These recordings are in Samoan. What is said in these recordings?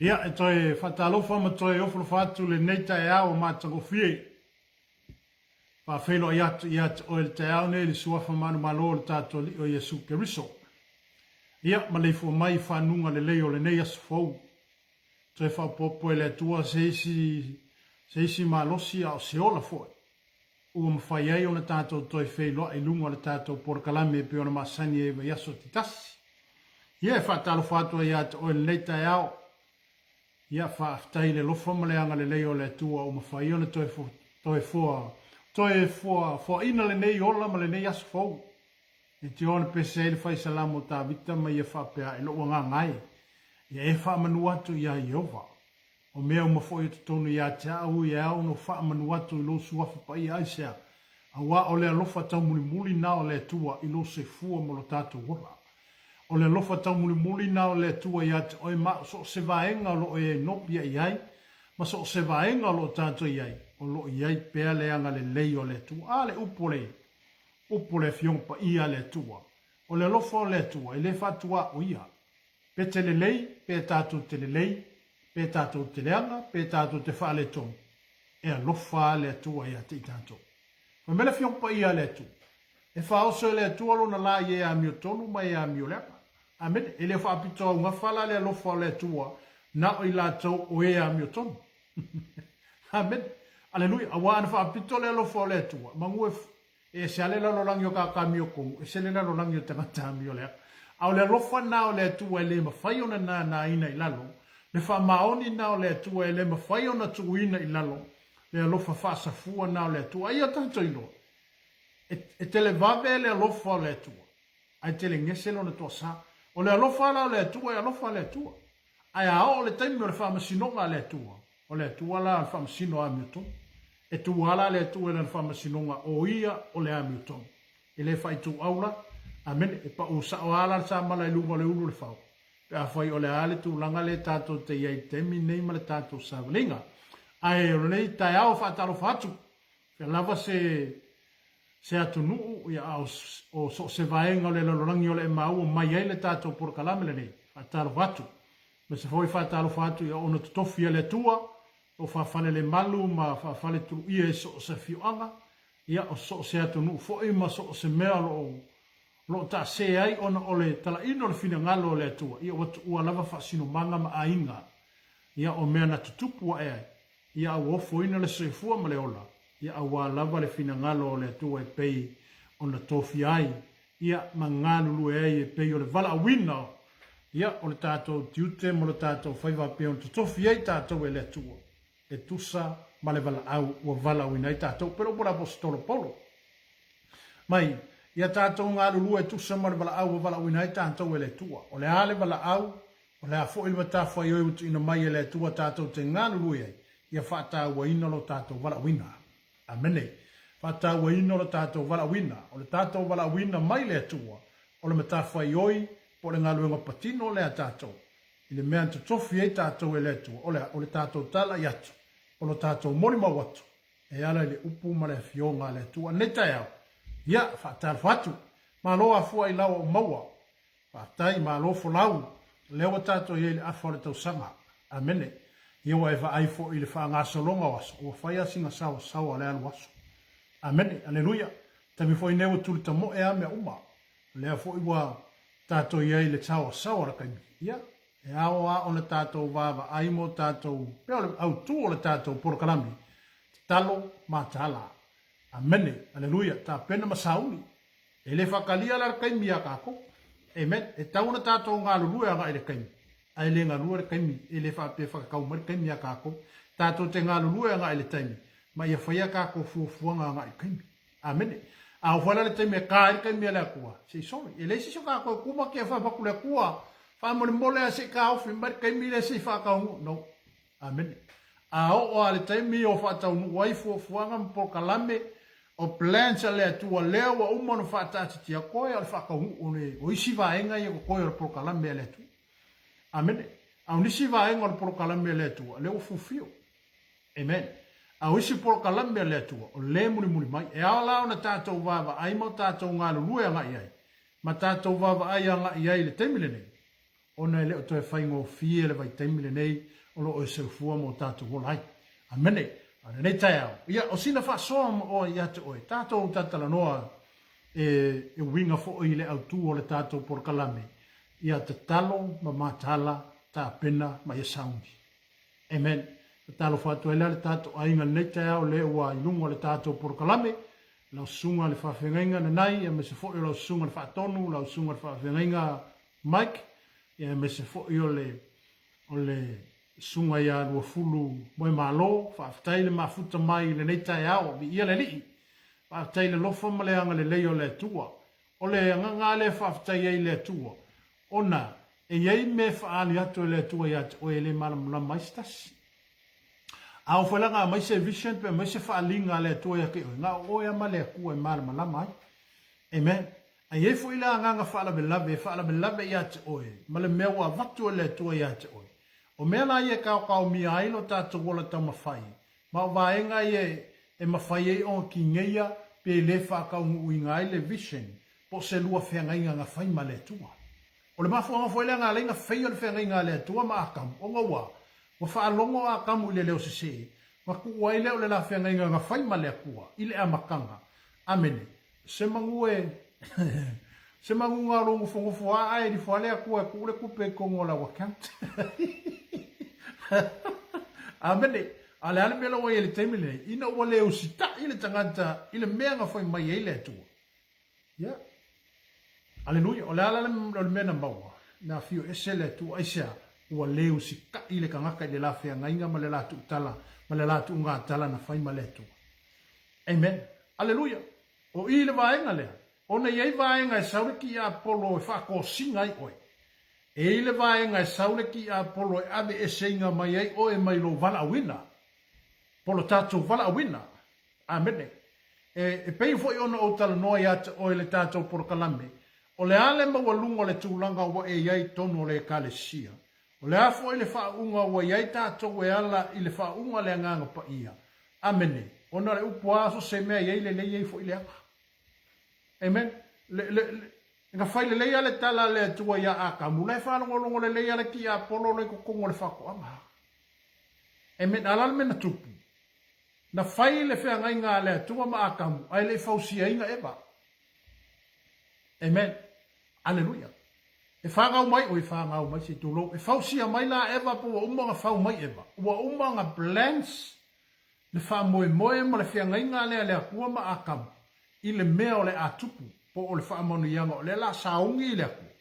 Ia, e toe faatalofa ma toe ofolofa atu lenei taeao matagofie. Faafeiloai atu ia te oe le taeao nei le suafa manumalo o le tatou Alii o Iesu Keriso. Ia, maleifua mai i fanuga lelei o lenei aso fou. Toe faaopoopo e le Atua se isi, se isi malosi a o se ola foi. Ua mafai ai ona tatou toe feiloai i luga o le tatou polokalame e pei ona masani ai i vaiaso taitasi. Ia, e faatalofa atu ai ia te oe i lenei taeao. Ia, faafetai i le alofa ma le agalelei o le Atua ua mafai ai ona toe, toe foa, toe foa, foaina lenei ola ma lenei aso fou. E te ona pese ai le fai salamo o Tavita ma ia faapea, E lou agaga e, ia e faamanu atu iā Ieova. O mea uma foi o totonu ia te au, e ao ona ou faamanu atu i lou suafa paia aisea, auā o le alofa taumulimuli na o le Atua i lou soifua ma lo tatou ola. O le alofa taumulimuli na o le Atua ia te oe ma au so o se vaega o lo o e nopiai ai, ma so o se vaega o lo o tatou i ai, o lo o i ai pea le agalelei o le Atua. A le upu o le upu o le Afioga Paia a le Atua! O le alofa o le Atua e le faatuaoia. Pe te lelei, pe tatou te lelei, pe tatou te leaga, pe tatou te faaletonu, e alofa lava le Atua ia te i tatou. Fai mai le Afioga Paia a le Atua, E faaoso e le Atua lona la i e amiotonu ma e amioleaga. Amene. E le faapito augafa la le alofa o le Atua na o i latou o e amiotonu. Amene. Aleluia. Aua ana faapito le alofa o le Atua, manu e E ese lava le lalolagi o tagata amiotonu, ese le lalolagi o tagata amioleaga. A o le alofa lena o le Atua e le mafai ona nānāina i lalo, le faamaoni lena o le Atua e le mafai ona tuuina i lalo, le alofa faasafua lena o le Atua. Ai o tatou iloa, e, e televave le alofa o le Atua, ae telegese lona toasa. O le alofa la o le Atua, e alofa le Atua. Ae a oo le taimi o le faamasinoga a le Atua, o le Atua la o le faamasino amiotonu. E tu lava la le Atua i lana faamasinoga, o Ia o le amiotonu. E le faaituau la. Amene. E pau sao lava la le samala i luga o le ulu o le fao, pe afai o le a le tulaga lea tatou te i ai i le taimi lenei ma le tatou savaliga. Ae o lenei taeao e faatalofa atu, fea lava se se atunuu, ia, a o, o so o se vaega o le lalolagi o le e maua mai ai le tatou polokalame lenei, faatalofa atu. Aemaise foi faatalofa atu i auauna totofi a le Atua, o faafalelemalu ma faafaletuluia i so o se afioaga, ia, o so o se atunuu foi ma so o se mea o lo o, o lo o taase ai ona o le talaina o le finagalo o le Atua, ia ua tuua lava faasinomaga ma aiga, ia, o mea na tutupu ae ai, ia ua ofoina le soifua ma le ola, ia auā lava le finagalo o le Atua e pei ona tofia ai, ia ma galulue ai e pei o le valaauina, ia o le tatou tiute ma lo tatou faiva pei ona totofi ai tatou e le Atua, e tusa ma le valaau ua valaauina ai tatou. Pei o le upu a le Aposetolo Paulo, mai, ia tatou galulue e tusa ma le valaau ua valaauina ai tatou e le Atua. O le a le valaau? O le a foi le matafaioi ua tuuina mai e le Atua tatou te galulue ai, ia faatauaina lo tatou valaauina. Amene. Faatauaina lo tatou valaauina. O le tatou valaauina mai le Atua, o le matafaioi po o le galuega patino lea a tatou, i le mea na totofi ai tatou e le Atua, o le a? O le tatou talai atu, o lo tatou molimau atu, e ala i le upu ma le Afioga a le Atua. Nei taeao, ia, faatalofa atu. Malo afua i laua o maua. Faafetai, malo folau, o lea ua tatou i ai i le afa o le tausaga. Amene. Ia ua e vaai foi i le faagasologa o aso, ua fai lava sina saoasaoa o le alu aso. Amene. Aleluia. Taimi foi nei ua tuli tamoe lava mea uma. O lea foi ua tatou i ai i le saoasaoa o le taimi. Ia, e ao lava ona tatou vaavaai mo tatou, pei o le autu o le tatou polokalame, tatalo mataala. Amene. Aleluia. Tapena ma sauni. E le faatalia la le taimi iā tatou. Amen. E tatau ona tatou galulue agai i le taimi, ae le galue le taimi, e le faapea e whakatau mai le taimi iā tatou. Tatou te galulue agai i le taimi, ma ia whai a tatou fuafuaga agai i le taimi. Amene. A oo foi la le taimi e ka ai le taimi a le Atua, se i soli. E leai se isi o tatou e kuma kia whai le Atua, faamolemole a se i taofi mai le taimi lea se i whaataunuu. No. Amene. A oo lava le taimi o faataunuu ai fuafuaga ma polokalame o plans a le Atua lea ua uma ona faataatitia koe o le faataunuu o le o isi vaega ia totoe o le polokalame a le Atua. Amene. A o nisi vaega o le polokalame a le Atua lea ua fulfill. Amen. A o isi polokalame a le Atua o lea e mulimuli mai. E ao la ona tatou vaavaai ma o tatou galulue agai ai ma tatou vaavaai agai ai i le taimi lenei. ona e le o toe faigofie le vaitaimi lenei o lo o e soifua ma o tatou ola ai. Amene. A o lenei taeao, ia, o sina faasoa ma oe ia te oe, tatou talatalanoa e, e uiga foi i le autu o le tatou polokalame, ia tatalo ma mataala, tapena ma ia sauni. Amen. Tatalo atu ai la le tatou aiga lenei taeao lea ua i luga o le tatou polokalame, lau susuga le faafeagaiga Nanai, aemaise foi o lau susuga le Faatonu, lau susuga le faafeagaiga Mike, aemaise foi o le o le susuga ia Luafulu Moemalo. Faafetai le mafuta mai i lenei taeao, viia le Alii. Faafetai i le alofa ma le agalelei o le Atua. O le agaga lava lea e faafetai ai i le Atua, ona e i ai mea e faaali atu e le Atua ia te oe e le malamalama ai se tasi. A oo foi la ina aumai se vision pe aumai se faaaliga a le Atua ia te oe, na o oe lava ma le Atua e malamalama ai. Amen. A i ai foi le agaga faalavelave e faalavelave ia te oe ma le mea ua avatu e le Atua ia te oe, o mea la ia e kaokaomia ai lo tatou ola taumafai, ma o vaega ia e mafai ai ona kigeia pe le faataunuuina ai le vision po o se lua feagaiga na fai ma le Atua. O le mafuaaga foi lea na ala ai ona faia le feagaiga a le Atua ma Atamu, ona ua ua faalogo a Atamu i le leo sese, ona tuu ai lea o le la feagaiga na fai ma le Atua i le amataga. Amene. Se manu e Se manu na o lou nofonofo a ae lifo a le Atua e tuu le tupe i totonu o lau account. Amene. A o le a le mea la ua i ai i le taimi lenei? Ina ua le usitai le tagata i le mea na fai mai ai le Atua. Ia. Aleluia. O le a la le mea na maua? Na afio ese le Atua. Aisea? Ua le usitai le tagata i le la feagaiga ma le la tuutala ma le la tuugatala na fai ma le Atua. Amen. Aleluia. O i le vaega lea, ona e i ai vaega e sau le tiapolo e faatosina ai oe. E i ai le vaega e sau le tiapolo e aveeseina mai ai oe mai lou valaauina, po o lo tatou valaauina. Amene. E, e pei foi ona ou talanoa ia te oe i le tatou polokalame, o le a le maualuga o le tulaga ua e i ai i totonu o le Ekalesia? O le a foi le faauuga ua i ai tatou e ala i le faauuga a le Agaga Paia? Amene. Ona o le upu a so se mea e i ai lelei, e i ai foi leaga. Amen. Le, le, le, na fai lelei lava le tala a le Atua ia Atamu, la e faalogologo lelei lava le tiapolo la i totonu o le faatoaga. Amen. A o le a le mea na tupu? Na fai le feagaiga a le Atua ma Atamu, ae le i fausiaina Eva. Amen. Aleluia. E fanau mai, oi fanau mai, se i tulou, e fausia mai la Eva po ua uma ona fau mai Eva. Ua uma ona plans le faamoemoe ma le feagaiga lea a le Atua ma Atamu i le mea o le a tupu po o le faamanuiaga o lea la sauni i le Atua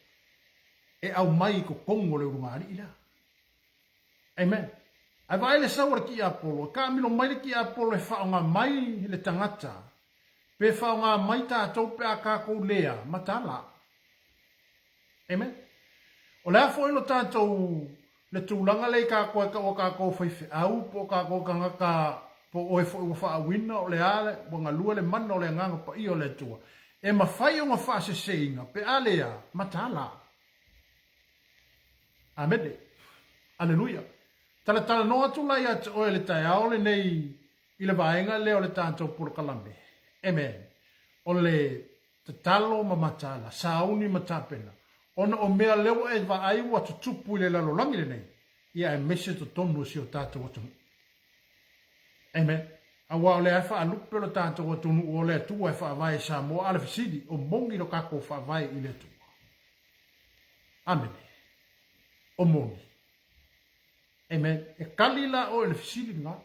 e aumai i totonu o le ulugalii lea. Amen. Ae vaai le sau a le tiapolo, e taamilo mai le tiapolo e faaaoga mai le tagata, pe faaaoga mai tatou pe a tatou lea mataala. Amen. O le a foi lo tatou le tulaga lea i tatou e taua tatou faifeau po o tatou tagata po o oe foi ua faauina o le a ua galue le mana o le Agaga Paia o le Atua, e mafai ona faaseseina pe a lea mataala. Amene. Aleluia. Talatalanoa atu la ia te oe i le taeao lenei i le vaega lea o le tatou polokalame. Amen. O le tatalo ma mataala, sauni ma tapena, ona o mea lea ua e vaai ua tutupu i le lalolagi lenei, ia aemaise totonu o si o tatou atunuu. Amen. Aua o lea e faalupe lo tatou atunuu o le Atua e faavae i Samoa, a o le fesili, o moni lo tatou faavae i le Atua? Amene. O moni. Amen. E kali la oe i le fesili lena.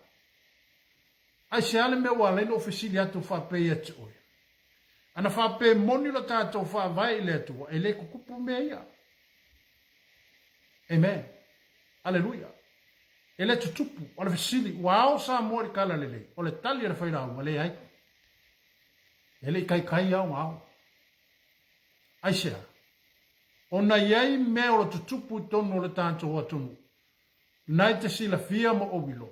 Aisea le mea ua ala ai ona ou fesili atu faapea ia te oe? Ana faapea e moni lo tatou faavae i le Atua, e le tutupu mea ia. Amen. Aleluia. E le tutupu. O le fesili, ua ao Samoa i le tala lelei? O le tali a le failauga, leai. E le i taitai lava ona ao. Aisea? Ona i ai mea o lo tutupu i totonu o le tatou atunuu, na e te silafia ma ou iloa,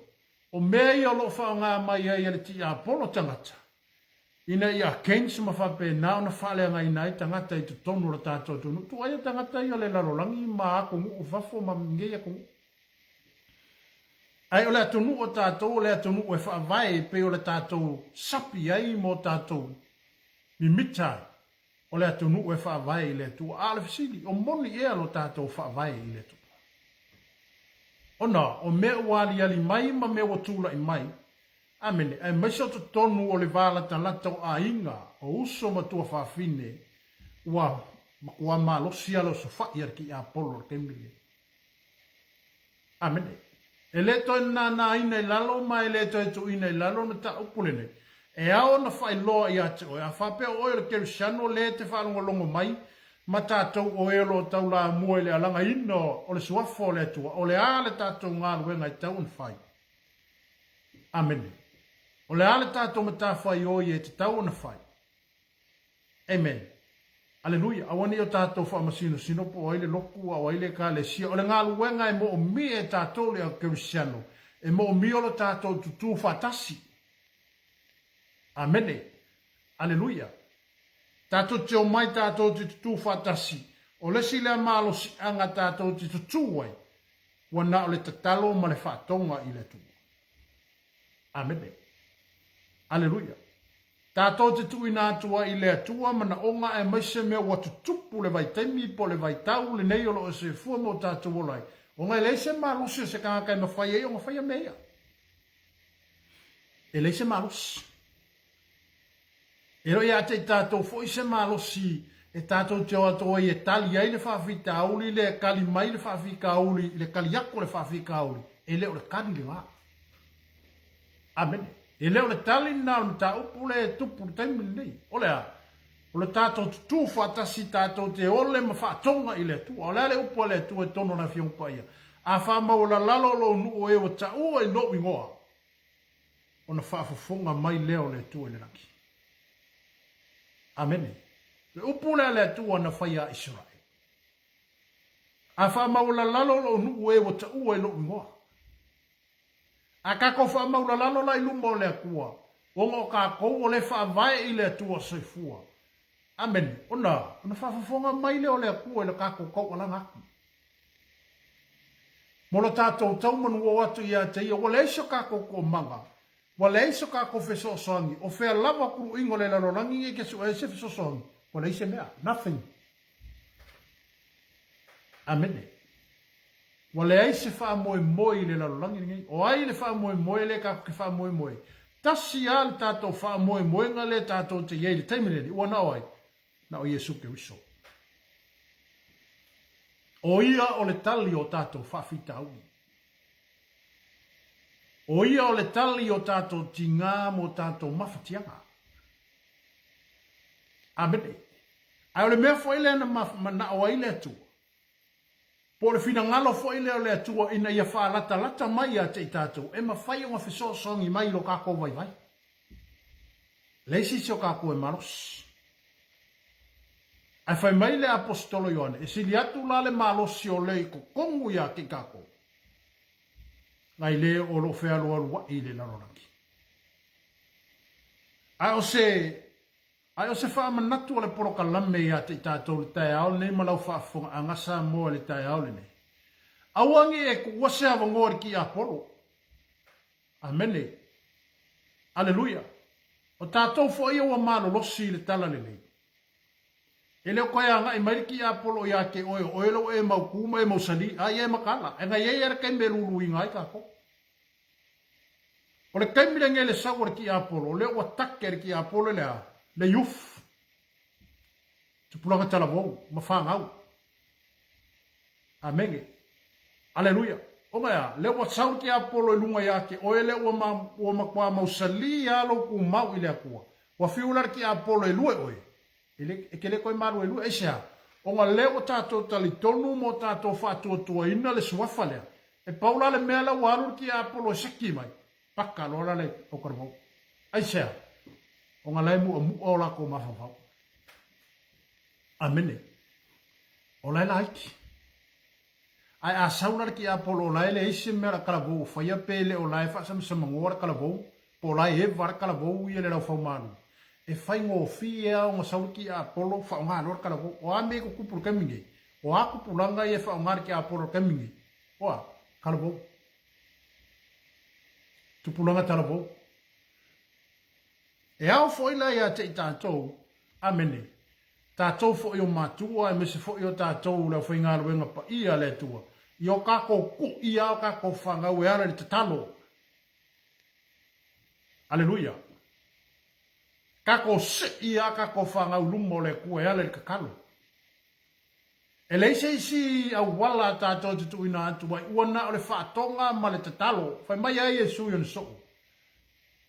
o mea ia o lo o faaaoga mai ai e le tiapolo tagata, ina ia against ma faapena ona faaleagaina ai tagata i totonu o le tatou atunuu. Tuaia tagata ia o le lalolagi ma atunuu i fafo ma nei atunuu. Ae o le atunuu o tatou o le atunuu e faavae e pei o le tatou sapi ai mo tatou mimita ai. O le atunuu e faavae i le Atua. A o le fesili, o moni ea lo tatou faavae i le Atua? Ona o mea ua aliali mai ma mea ua tulai mai, amene, aemaise o totonu o le va latalata o aiga, o uso ma tuafafine, ua matua malosi lava le osofai a le tiapolo i le taimi lenei. Amene. E le toe nānāina i lalo ma e le toe tuuina i lalo le mataupu lenei. E ao ona faailoa ia te oe, a faapea o oe o le Kerisiano lē te faalogologo mai ma tatou o e o lo o taulamua i le alagaina o le Suafa o le Atua, o le a le tatou galuega e tatau ona fai? Amene. O le a le tatou matafaioi e tatau ona fai? Amen. Aleluia. Aua ne i o tatou faamasinosino po o ai le lotu a o ai le Ekalesia. O le galuega e moomia e tatou le au Kerisiano, e moomia o lo tatou tutū faatasi. Amene. Aleluia. Tatou te omai tatou te tutū faatasi. O le isi lea malosiaga tatou te tutū ai, ua na o le tatalo ma le faatoga i le Atua. Amene. Aleluia. Tatou te tuuina atu ai i le Atua manaoga aemaise mea ua tutupu le vaitaimi po o le vaitau lenei o lo o soifua ma o tatou ola ai, ona e leai se malosi o se tagata e mafai ai ona faia mea ia. E leai se malosi. E le o ia te i tatou foi se malosi e tatou te o atu ai e tali ai le faafitauli lea e kali mai le faafitauli i le kali atu o le faafitauli, e le o le kali lena. Amene. E le o le tali lena o le mataupu lea e tupu i le taimi lenei. O le a? O le tatou tutū faatasi tatou te ole ma faatoga i le Atua. O le a le upu a le Atua i totonu o le Afioga Paia? A faamaualalalo lou nuu o e ua taua i lou igoa, ona faafofoga mai lea o le Atua i le lagi. Amene. Le upu lea a le Atua na faia a Isaraelu. A faamaualalalo lou nuu o e ua taua i lou igoa. A tatou faamaulalalo la i luma o le Atua, ona o tatou o le faavae i le Atua soifua. Amene. Ona, ona faafofoga mai lea o le Atua i le tatou taualaga atu. Mo lo tatou tau manuo atu ia te Ia, ua leai so tatou toomaga, ua leai so tatou fesoasoani, o fea lava kuluiga o le lalolagi nei ke sue ai se fesoasoani, ua leai se mea. Nothing. Amene. Ua leai se faamoemoe i le lalolagi lenei. O ai le faamoemoe lea tatou te faamoemoe? Tasi lava le tatou faamoemoega lea tatou te i ai i le taimi lenei. Ua na o ai? Na o Iesu Keriso. O ia o le tali o tatou faafitauli. O ia o le tali o tatou tigā mo tatou mafatiaga. Amene. Ae o le mea foi lea na manao ai le Atua, Po o le finagalo foi lea o le Atua ina ia faalatalata mai ia te i tatou, e mafai ona fesoasoani mai i lo tatou vaivai. Leai se isi o tatou e malosi. Ae fai mai le Aposetolo Ioane, e sili atu la le malosi o le i totonu ia te i tatou, nai le o lo o fealualuai i le lalolagi. Ae o se Ae o se faamanatu o le polokalame ia te i tatou i le taeao lenei ma lau faafofogaaga Samoa i le taeao lenei. Aua ne i e tuua se avanoa i le tiapolo. Amene. Aleluia. O tatou foi ia ua malolosi i le tala lelei. E le o toe agai mai le tiapolo ia te oe o oe la ua e mautu ma e mausali, a ia e mataala. Ae na i ai lava le taimi e luluina ai tatou. O le taimi lenei le sau o le tiapolo, o lea ua take le tiapolo le a? Le youth. Tupulaga talavou ma fanau. Amene. Aleluia. Ona e a? Lea ua sau le tiapolo i luga ia te oe, lea ua, ma, ua matua mausalī lava lou tumau i le Atua. Ua fiu la le tiapolo e lue oe. E le, e te le toe maluelue. Aisea? Ona lea ua tatou talitonu ma ua tatou faatuatuaina le suafa lea. E pau la le mea la ua alu le tiapolo e seki mai, paka loa la le aukalauvau. Aisea? Ona la e mu'amu'a o latou mafaufau. Amene. O la e laiti. Ae a sau la le tiapolo o la e leai se mea o le kalavou o faia pe le o la e faasamsamanoa le kalavou po o la e eva le kalavou ia le laufaumalu, e faigofie lava ona sau le tiapolo faaaoga loa le kalavou. O a mea i tutupu i le taimi nei? O a tupulaga ia e faaaoga le tiapolo i le taimi nei? O a? Kalavou. Tupulaga talavou. E ao foi la ia te i tatou, amene. Tatou foi o matua aemaise foi o tatou le aufaigaluega paia a le Atua, ia o tatou kuʻi a o tatou fanau e ala i le tatalo. Aleluia! Tatou sei a tatou fanau i luma o le Atua e ala i le tatalo. E leai se isi auala a tatou te tuuina atu ai, ua na o le faatoga ma le tatalo. Fai mai ai Iesu i ona soo,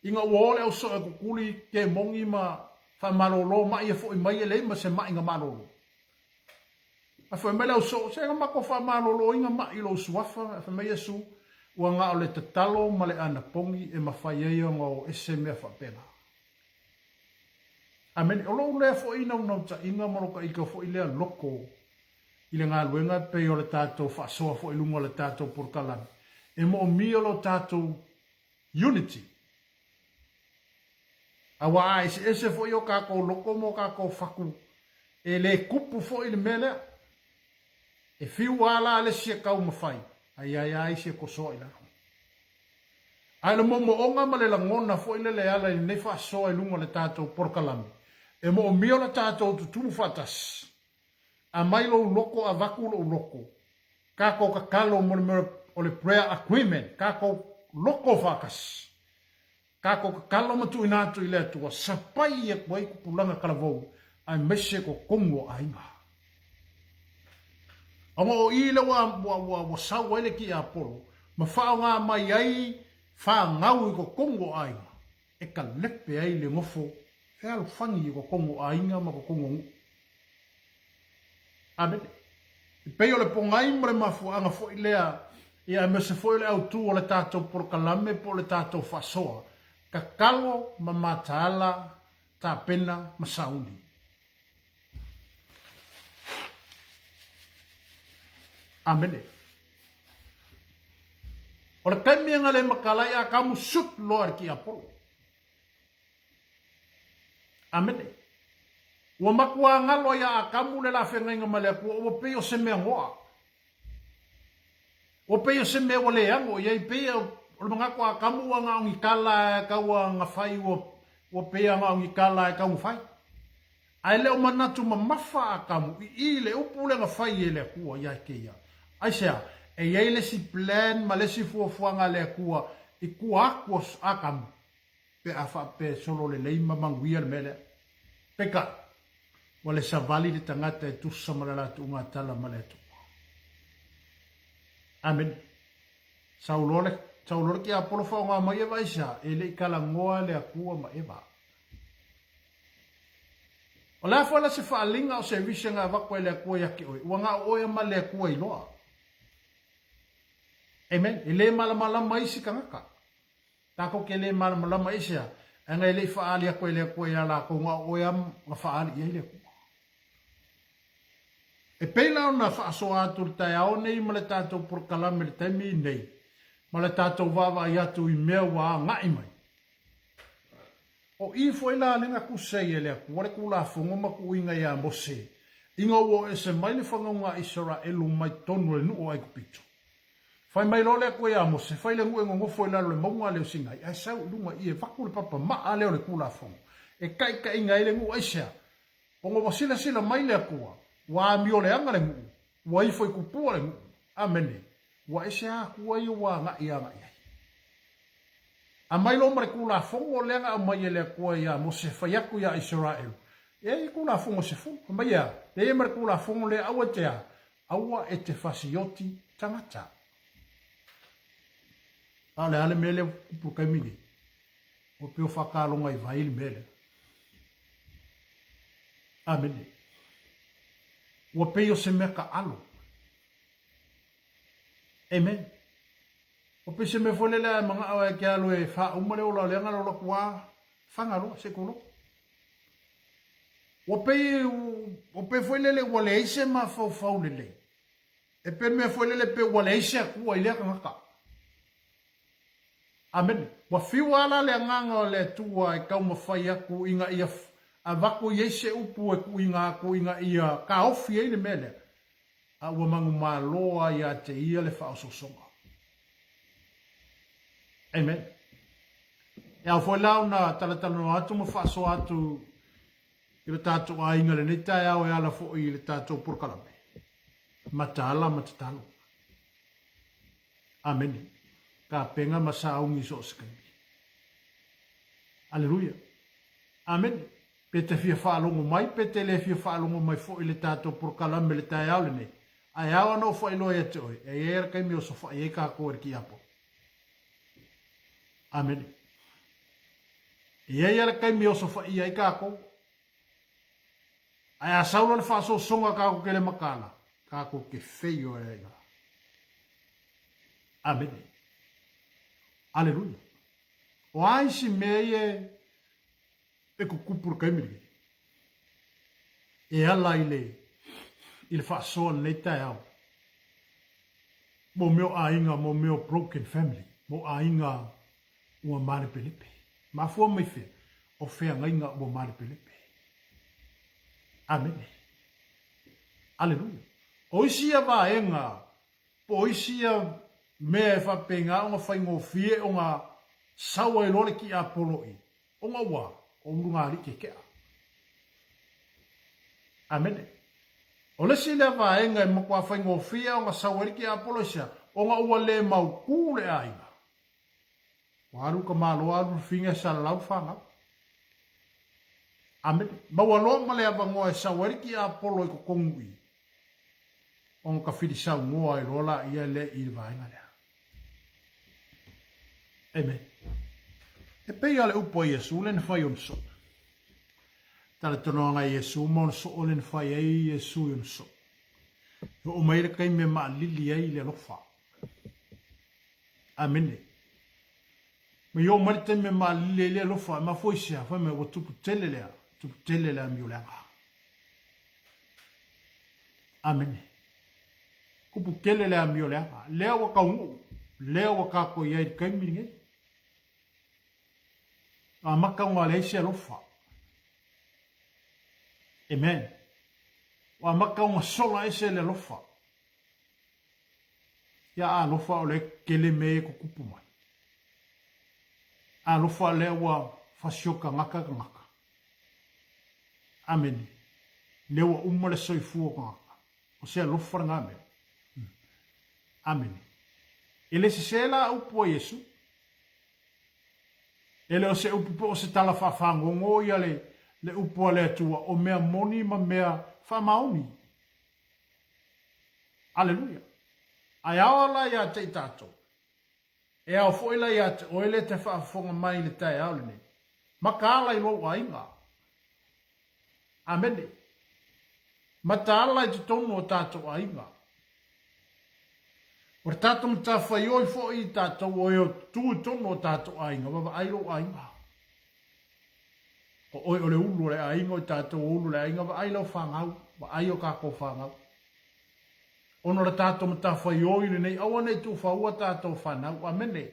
Ina ua o le ausoo e kukuli kemoni ma faamalolo maʻi e foʻi mai e leai ma se maʻi na malolo. Ae fai mai le ausoo, Se na matou faamaloloina maʻi i lou suafa. Ae fai mai Iesu, Ua na o le tatalo ma le anapogi e mafai ai ona o ese mea faapena. Amene. O lou lea foi naunautaiga ma lou ika foi lea loko i le galuega e pei o le tatou faasoa foi i luga o le tatou polokalame, e moomia lo tatou unity. Aua a eseese foi o tatou loko ma o tatou fatu, e le tupu foi le mea lea. E fiu lava la le isi e taumafai, ae i ai lava isi e tosoa i lalo. A o le moomooga ma le lagona foi lele e ala i lenei faasoa i luga o le tatou polokalame, e moomia lo tatou tutumu faatasi. Aumai lou loko avatu lou loko. Tatou tatalo mo le mea o le prayer agreement, tatou loko faatasi. Tatou tatalo ma tuuina atu i le Atua, sapai atu ai tupulaga talavou aemaise totonu o aiga. Ona o i lea ua, ua, ua, ua sau ai le tiapolo ma faaaoga mai ai fanau i totonu o aiga e kalepe ai le nofo fealofani i totonu o aiga ma totonu o nuu. Amene. E pei o le pogai ma le mafuaaga foi lea, ia aemaise foi o le autu o le tatou polokalame po o le tatou faasoa, tatalo ma mataala, tapena ma sauni. Amene. O le taimi e gale makalai a kamu sut loa i le tiapolo. Amene. Ua matua galo ia Atamu le lafegaiga ma le Atua, ua pei o se mea goa. Ua pei o se mea ua le ano i ai, pei o le manatu o Atamu ua na o ni tala e tau na fai, ua, ua pei na o ni tala e tau na fai. Ae le o manatu mamafa Atamu i i le upu lea na fai e le Atua ia te ia. Aisea? E i ai le isi plan ma le isi fuafuaga a le Atua i tua atu o Atamu. pe a faapea e solo lelei ma manuia le mea lea. Peitai, ua le savali le tagata e tusa ma le latou gatala ma le Atua. Amene. Sau loa le, sau loa le tiapolo faaaoga mai Eva aisea? E le i talanoa le Atua ma Eva. O le a foi la se faaaliga o se vision na avatu e le Atua ia te oe, ua na o oe ma le Atua iloa. Amen. E le malamalama isi tagata. Tatou te le malamalama i se a, ae e le i faaali atu e le Atua ia latou na o oe a na faaali i ai le Atua. E pei la ona faasoa atu le taeao nei ma le tatou polokalame i le taimi nei, ma le tatou vaavaai atu i mea ua agai mai. O i foi la le na tusei e le Atua le Tulafono ma tuuina ia Mose, ina ua o ese mai le fanauga a Isaraelu mai totonu o le nuu o Aikupito. Fai mai loa le Atua ia Mose, Fai le nuu e nonofo i lalo o le mauga lea o Sinai, ae sau i luga i e vaku le papa maa lea o le Tulafono, e taitaiina ai le nuu. Aisea? Ona ua silasila mai le Atua, ua amioleaga le nuu, ua ifo i kupua le nuu. Amene. Ua ese a Atua ia ua agai agai ai. Aumai loa ma le Tulafono lea na aumai e le Atua ia Mose e fai atu ia Isaraelu. E i ai Tulafono e 10. Fai mai e a? E i ai ma le Tulafono lea, aua e te a? Aua e te fasioti tagata. A o le a le mea lea ua tupu i le taimi nei? Ua pei o faataloga i vai le mea lea. Amene. Ua pei o se mea taalo. Amen. Ua pei se mea foi lele a e manao e ke alu e faauma le ola o le aga le ola atu a faga loa se i tulou. Ua pei, ua pei foi lele ua leai se mafaufau lelei. E pei mea foi lele pei ua leai se Atua i lea tagata. Amene. Ua fiu lava la le agaga o le Atua e taumafai atu ina ia avatu i ai se upu e tuuina atu ina ia taofi ai le mea lea, a ua manumalo lava ia te ia le faaosoosoga. Amen. E ao foi la ona talatalanoa atu ma faasoa atu I lo tatou aiga i lenei taeao e ala foi i le tatou polokalame, mataala ma tatalo. Amene. Tapena ma sauni i so o se taimi. Aleluia. Amene. Pe te fia faalogo mai, pe te le fia faalogo mai foi i le tatou polokalame i le taeao lenei, ae ao ona ou faailoa ia te oe, e i ai le taimi e osofai ai tatou e le tiapo. Amene. E i ai lava le taimi e osofaia ai tatou. Ae a sau loa le faasoasoga tatou te le mataala, tatou te feio ai i ina. Amene. Aleluia. O a isi mea ia e tutupu i le taimi lenei? E ala i le i le faasoa i lenei taeao. Mo mea o aiga, mo mea o broken family, mo aiga ua malepelepe. Mafua mai fea? O feagaiga ua malepelepe. Amene. Aleluia. O isi ia vaega, po o isi ia mea e faapena ona faigofie ona sau ai loa le tiapolo i, ona ua, o ulugalii keke'a. Amene. O le isi lea vaega e matua faigofie ona sau ai le tiapolo i sea, ona ua le mautū le aiga. Ua alu ka malo alu le figa e salalau le fanau. Amene. Maua loa ma le avanoa e sau ai le tiapolo i totonu i, ona tafili saunoa ai loa laia lea i le vaega lea. Amen. E pei lava le upu a Iesu lea na fai i ona soo. Talatonoaga a Iesu ma ona soo lea na fai ai Iesu i ona soo. E oo mai ai le taimi e maalili ai le alofa. Amene. Ma i oo mai le taimi e maalili ai le alofa, e mafua i se a? Fai mai, ua tupu tele le a? Tupu tele le amioleaga. Amene. Tupu tele le amioleaga. Lea ua taunuu, lea ua tatou i ai i le taimi lenei. Amata ona leai se alofa. Amen. Ua amata ona sola ese le alofa. Ia alofa o lea tele mea ia tutupu mai. Alofa lea ua fasioka gata tagata. Amene. Lea ua uma le soifua o tagata. O se alofa lena mea. Amene. E le sese la upu a Iesu. E le o se upu po o se tala faafagogo ia le, le upu a le Atua o mea moni ma mea faamaoni. Aleluia! Ae ao la ia te i tatou, e ao foi la ia te oe le te faafofoga mai i le taeao lenei, mataala i lou aiga. Amene. Mataala i totonu o tatou aiga. O le tatou matafaioi foi i tatou o e o tu i totonu o tatou aiga, vavaai lou aiga. O oe o le ulu o le aiga, o i tatou o ulu o le aiga, vaai lau fanau, vaai o tatou fanau. Ona o le tatou matafaioi lenei, aua ne i tuufaua tatou fanau. Amene.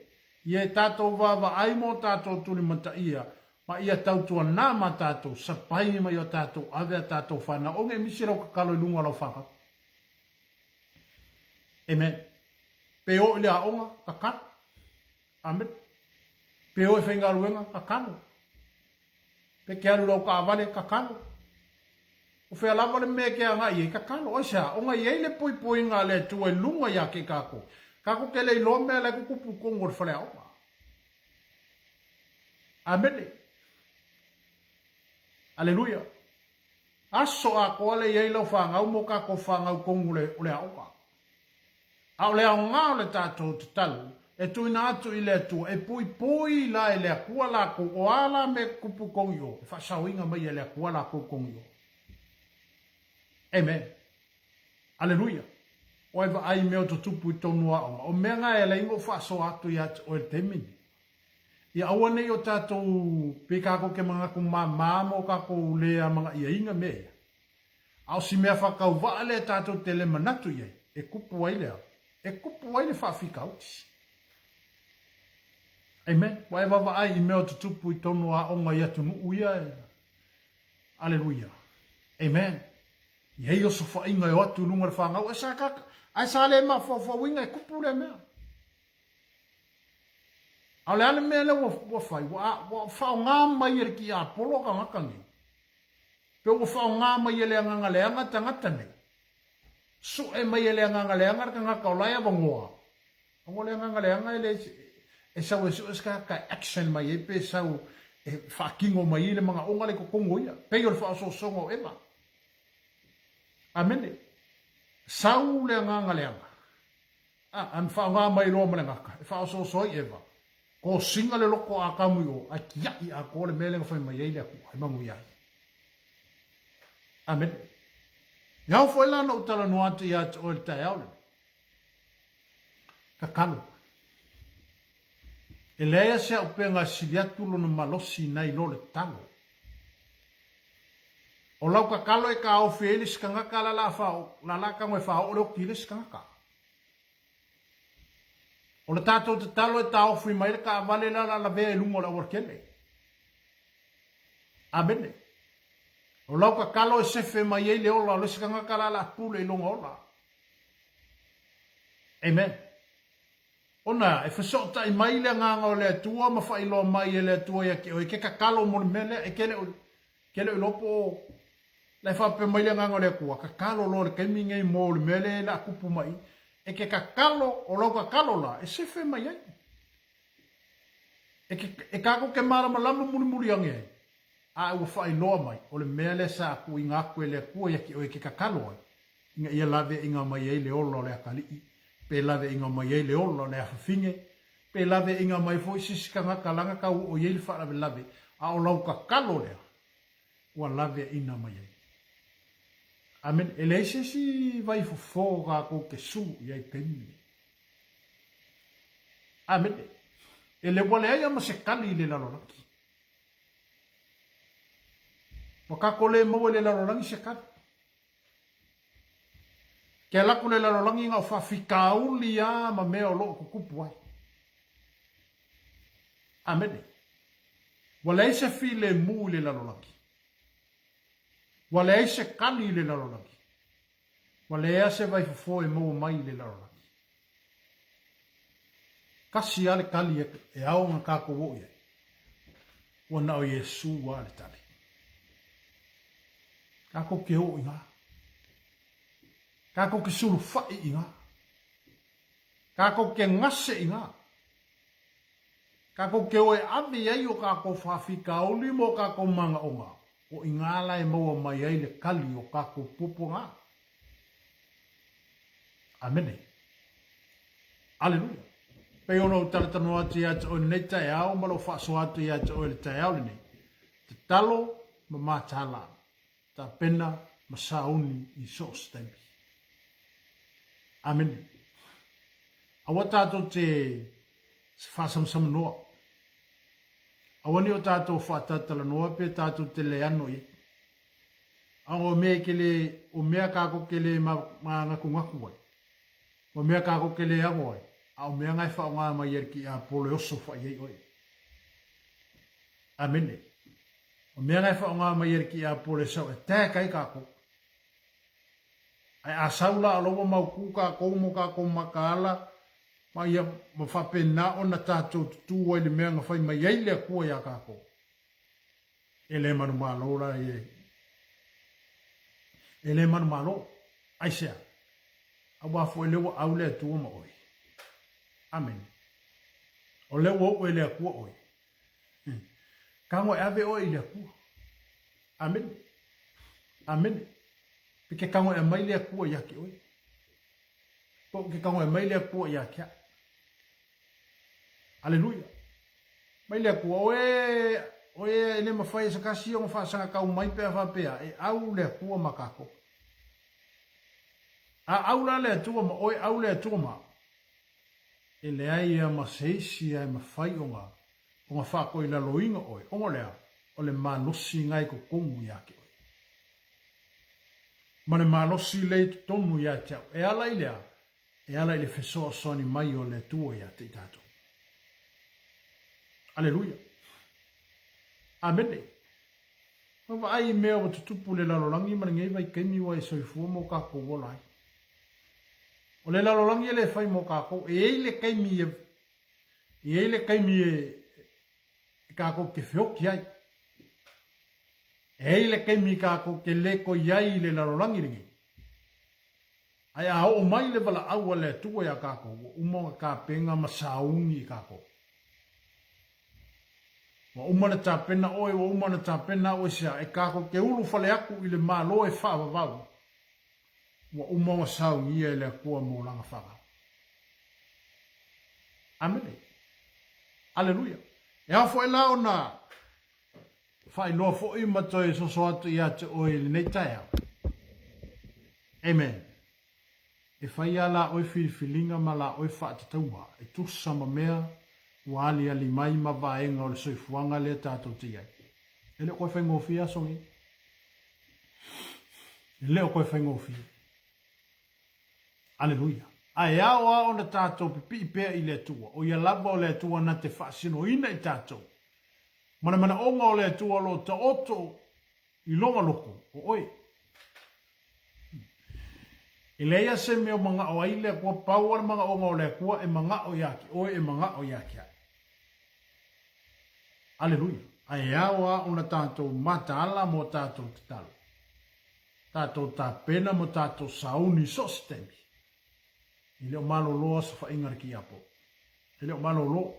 Ia e tatou vaavaai mo tatou tulimataia, ma ia tautuana ma tatou sapai ma ia tatou ave a tatou fanau. Aua ne i misi lau tatalo i luga o lau fanau. Amen. Pe o i le aoga, tatalo. Amene. Pe o e faigaluega, tatalo. Pe ke alu i lau taavale, tatalo. O fea lava le mea e ke agai i ai, tatalo. Aisea? Ona e i ai le poipoiga a le Atua i luga ia te tatou. Tatou te le iloa mea la e tutupu i totonu o le faleaoga. Amene. Aleluia. Aso atoa lea i ai lau fanau mo tatou fanau tonu o le aoga. A o le aoga o le tatou tatalo e tuuina atu i le Atua, e puipui la e le Atua lakou, o a la mea e tutupu i tonu i o, e faasaoina mai e le Atua lakou i tonu i o. Amen. Aleluia. O ai vaai i mea o tutupu i tonu o aoga, o mea na e ala ai ona ou faasoa atu ia te oe i le taimi lenei. Ia aua nei o tatou, pei tatou te manatu mama ma o tatou le amanaiaina mea ia. A o si mea faatauvaa lea tatou te le manatu i ai, e kupu ai le a? E kupu ai le faafitauli. Amen. Ua e vaavaai i mea o tutupu i tonu o aoga i atunuu ia e... Aleluia. Amen. I ai osofaiga e o atu i luga o le fanau, ae sa, ae sa le mafaufauina e kupu lea mea. A o le a le mea lea ua, ua fai? Ua, ua faaaoga mai e le tiapolo tagata nei. Pe ua faaaoga mai e le agaga leaga tagata nei. Sue mai e le agaga leaga le tagata o la e avanoa. Aua o le agaga leaga e le e sau e sue se tagata e action mai ai pe sau e faatino mai ai le manaoga lea i totonu o ia. Pei o le faaosoosoga o Eva. Amene. Sau le agaga leaga. A, a faaaoga mai loa ma le gata e faaosooso ai Eva. Kosina le loko o Atamu i o, ae tiai atoa le mea lea na fai mai ai le Atua e manuia ai. Amene. E ao foi la ona ou talanoa atu ia te oe i le taeao lenei. Tatalo. E leai lava se auupega e sili atu lona malosi nai lo le tatalo. O lau tatalo e taofi ai le isi tagata la la tago e faaoo le oti i le isi tagata. O le tatou tatalo e taofi mai le taavale la la lavea i luga o le aualatele. Amene. O lau tatalo e sefe mai ai le ola o le isi tagata la la pule i lona ola. Amen. Ona e fesootai mai le Agaga o le Atua ma faailoa mai e le Atua ia te oe, ke tatalo mo le mea lea, e ke le o, ke le o iloa po o la e faapea mai le Agaga o le Atua, tatalo loa i le taimi nei mo le mea lea e la tupu mai, e ke tatalo, o lau tatalo la, e sefe mai ai. E, ke, e kākou ke malamalama mulimuli ane ai, a ua faailoa mai, o le mea lea sa tuuina atu e le Atua ia te oe e ke tatalo ai, ina ia laveaiga mai ai le ola o le atalii, pe laveaiga mai ai le ola o le afafine, pe laveaiga mai foi se isi tagata leaga tau oo i ai le faalavelave, a o lau tatalo lea ua laveaiina mai ai. Amene. E leai se isi vaifofo tatou te sulu i ai i le taimi lenei. Amene. E le ua leai lava ma se tali i le lalolagi. Ua tatou le maua i le lalolagi se tali. Ke alu atu le lalolagi na o faafitauli a ma mea o lo o tutupu ai. Amene. Ua leai se filemu i le lalolagi. Ua leai se kali i le lalolagi. Ua leai se vaifofo e maua mai i le lalolagi. Tasi lava le tali e ao ona tatou oo i ai. Ua na o Iesu lava le tali. Tatou te oo i ina. Tatou te sulufai i ina. Tatou te gase i ina. Tatou te o e ave i ai o tatou faafitauli ma o tatou manaoga, o i ina la e maua mai ai le tali o tatou puapuaga. Amene. Aleluia. Pei ona ou talatalanoa atu ia te oe i lenei taeao ma lou faasoa atu ia te oe i le taeao lenei, tatalo ma mataala, tapena ma sauni i so o se taimi. Amene. Aua tatou te faasamsamanoa. Aua ne i o tatou faatalatalanoa pe tatou te leano i ai. A o mea ke le, o mea kākou ke le mānatunatu ai, o mea kākou ke le ago ai, a o mea na e faaaoga mai ai le kiʻiāpolo e oso faʻi ai ʻoe. Amene. O mea na e faaaoga mai ai le kiʻiāpolo e sau e attack ai kākou. Ae a sau la o la ua mautū kākou ma o kākou makaala, ma ia, ma faapena ona tātou tutū ai i le mea na fai mai ai le Atua iā kākou. E le manumalo la e. E le manumalo. Aisea? Aua foi lea ua au le Atua ma oe. Amene. O lea ua oo e le Atua oe. Tago e ave oe i le Atua. Amene. Amene. Pe ke tago e aumai le Atua ia te oe. Po o ke tago e aumai le Atua ia te au. Aleluia. Mai le Atua, o e, o e e le mafai e se tasi ona faasagatau mai pe a faapea, e au le Atua ma tatou. A au la le Atua ma oe, au le Atua ma au. E leai ia ma se isi a e mafai ona, ona faatoilaloina oe, ona o le a? O le malosi na i totonu ia te oe. Ma le malosi lea i totonu ia te au. E ala i le a? E ala i le fesoasoani mai o le Atua ia te i tatou. Aleluia. Amene. Ma vaai i mea ua tutupu i le lalolagi ma lenei vaitaimi ua e soifua ma o tatou ola ai. O le lalolagi e le fai mo tatou. E i ai le taimi e, e i ai le taimi e, e tatou te feoti ai. E ai le taimi tatou te le toe i ai i le lalolagi lenei. Ae a oo mai le valaau a le Atua iā tatou, ua uma ona tapena ma sauni i tatou. Ua uma ona tapena oe, ua uma ona tapena au aisea, e tatou te ulufale atu i le Malo e faavavau, ua uma ona saunia e le Atua mo Lana fanau. Amene. Aleluia. E ao foi la ona faailoa foi ma toe soso atu ia te oe i lenei taeao. Amen. E fai lava la oe filifiliga ma la oe faatatauga e tusa ma mea ua aliali mai ma vaega o le soifuaga lea tatou te i ai. E le o toe faigofie aso nei. E le o toe faigofie. Aleluia. Ae ao lava ona tatou pipii pea i le Atua, o Ia lava o le Atua na te faasinoina i tatou. Ma le manaoga o le Atua o lo o taoto i lona loko, o oe. E leai lava se mea o manao ai le Atua, pau lava le manaoga o le Atua e manao ia te oe, e manao ia te au. Aleluia. Ae ao lava ona tatou mataala mo tatou tatalo. Tatou tapena ma tatou sauni i so o se taimi. E le o malolo osofaiga a le kiapo. E le o malolo.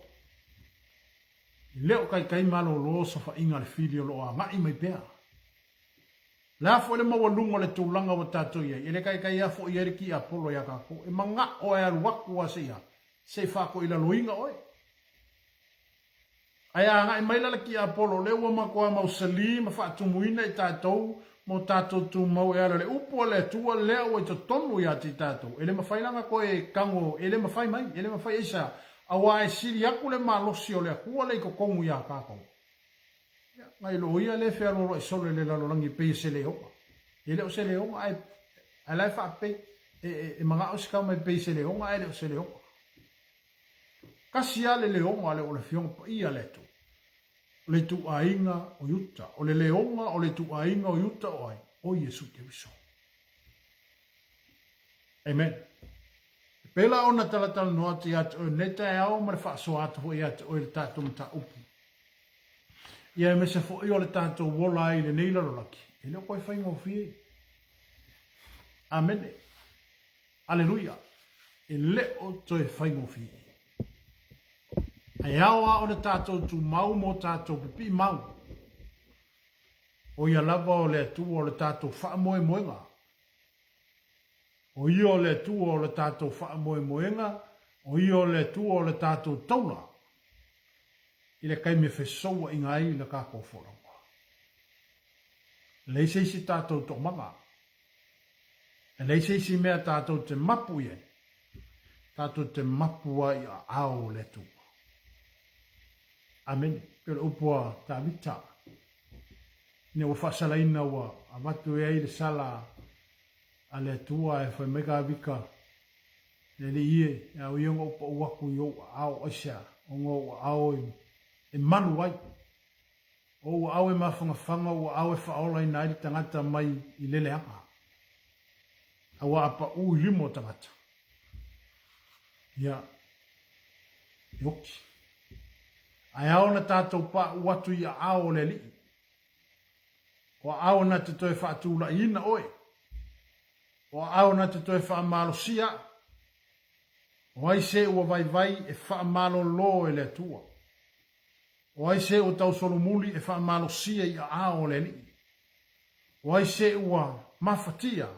E le o taitai malolo osofaiga a le fili o lo o agai mai pea. O le a foi le maualuga o le tulaga ua tatou i ai, e le taitai lava foi ai le kiapolo ia tatou. E manao e alu atu lava se i a, se i faatoilaloina oe. Ae a agai mai la le tiapolo, lea ua matua mausali ma faatumuina i tatou ma o tatou tumau e ala i le upu a le Atua lea ua i totonu ia te i tatou. E le mafai la ona toe tago, e le mafai mai, e le mafai aisea, auā e sili atu le malosi o le Atua lea i totonu ia tatou. Ia, nai lo ia lea e fealoaloai solo i le lalolagi e pei e se leoga. E le o se leoga, ae, ae la e faapei, e, e, e manao se tama e pei se leoga, ae le o se leoga. Tasi lava le leoga o le Afioga Paia a le Atua, o le ituaiga o Iuta. O le leoga o le ituaiga o Iuta o ai? O Iesu Keriso. Amen. E pēlā ona talatalanoa atu ia te oe nei taeao ma le faasoa atu foi ia te oe le tatou mataupu. Ia aemaise foi o le tatou ola ai i lenei lalolagi, e le o koe faigofie. Amene. Aleluia! E le o toe faigofie. Ae ao lava ona tatou tumau mo tatou pipii mau. O ia lava o le Atua o le tatou faamoemoega. O ia o le Atua o le tatou faamoemoega, o ia o le Atua o le tatou taula i le taimi e fesouaina ai le tatou folauga. E leai se isi tatou toomaga. E leai se isi mea tatou te mapu i ai, tatou te mapu ai i aao o le Atua. Amene. Pei o le upu a Tavita, ina ua faasalaina ua avatu e ai le sala a le Atua ae fai mai Tavita, Le Alii e, e ao ia ona ou pau atu i ou aao aisea, ona o ou aao e malu ai. O ou aao e mafanafana, o ou aao e faaolaina ai le tagata mai i le leaga. Aua a paʻu i lima o tagata, ia, e oki. Ae ao ona tatou paʻu atu i aao o le Alii. O aao na te toe faatulaiina oe. O aao na te toe faamalosia au. O ai se ua vaivai e faamalolo e le Atua? O ai se ua tausolomuli e faamalosia i aao o le Alii? O ai se ua mafatia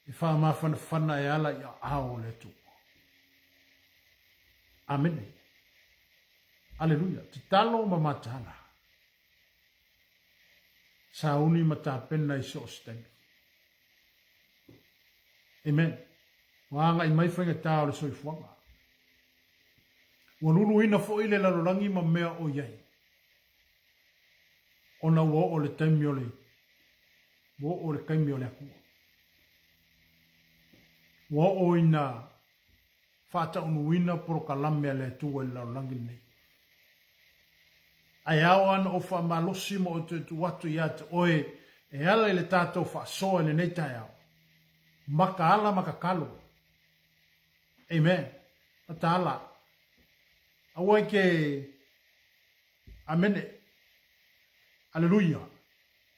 e faamafanafana e ala i aao o le Atua? Amene. Aleluia. Tatalo ma mataala. Sauni ma tapena i so o se taimi. Amen. Ua agai mai faigata o le soifuaga. Ua luluina foi le lalolagi ma mea o i ai, ona ua oo le taimi o le, ua oo le taimi o le Atua. Ua oo ina faataunuuina polokalame a le Atua i le lalolagi lenei. Ae ao lava ona ou faamalosi ma ou toe tuu atu ia te oe e ala i le tatou faasoa i lenei taeao. Makaala ma tatalo. Amen. Mataala. Aua e te Amene. Aleluia.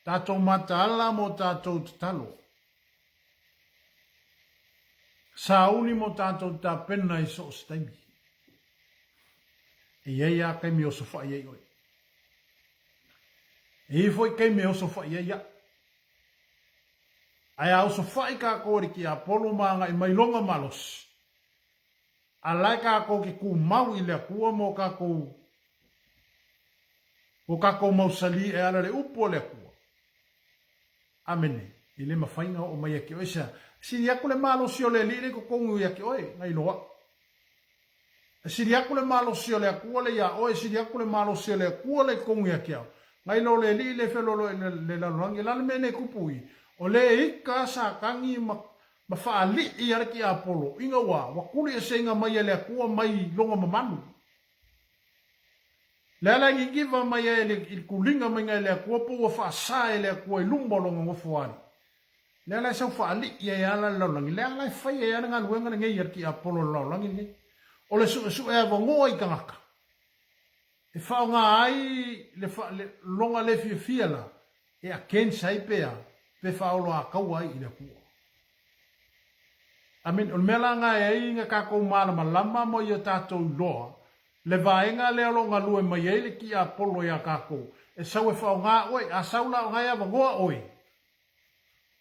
Tatou mataala mo tatou tatalo. Sauni mo tatou tapena i so o se taimi. E i ai a taimi e osofai ai oe. E i ai foi taimi e osofai ai au. Ae a osofai kākou e le tiapolo ma agai mai lona malosi, a la e kākou te tumau i le Atua ma o kākou o kākou mausali e ala le upu a le Atua. Amene. E le mafai na oo mai ia te oe sea. Sili atu le malosi o le Alii le i totonu ia te oe, na iloa. E sili atu le malosi o le Atua le iā oe, e sili atu le malosi o le Atua le i totonu ia te au. Nai lo le Alii le feloaloai le lalolagi. O le a le mea nei tupu i? O le ita a Satani ma ma faalii a le tiapolo, ina ua ua tuli eseina mai e le Atua mai lona mamalu. Le ala e niniva mai ai i le tuliga maiga e le Atua po ua faasa e le Atua i luma o lona nofoalii. Le ala e sau faalii ai ala le lalolagi, le ala e fai ai le galuega lenei a le tiapolo o le lalolagi lenei, o le suesue avanoa i tagata e faaaoga ai le lona le fiafia la e against ai pe a, pe faaoloataua ai i le Atua. Amene. O le mea la na e ai na tatou malamalama ma ia tatou iloa le vaega lea o lo o galue mai ai le tiapolo iā tatou, e sau e faaaoga oe, a sau la o na e avanoa oe,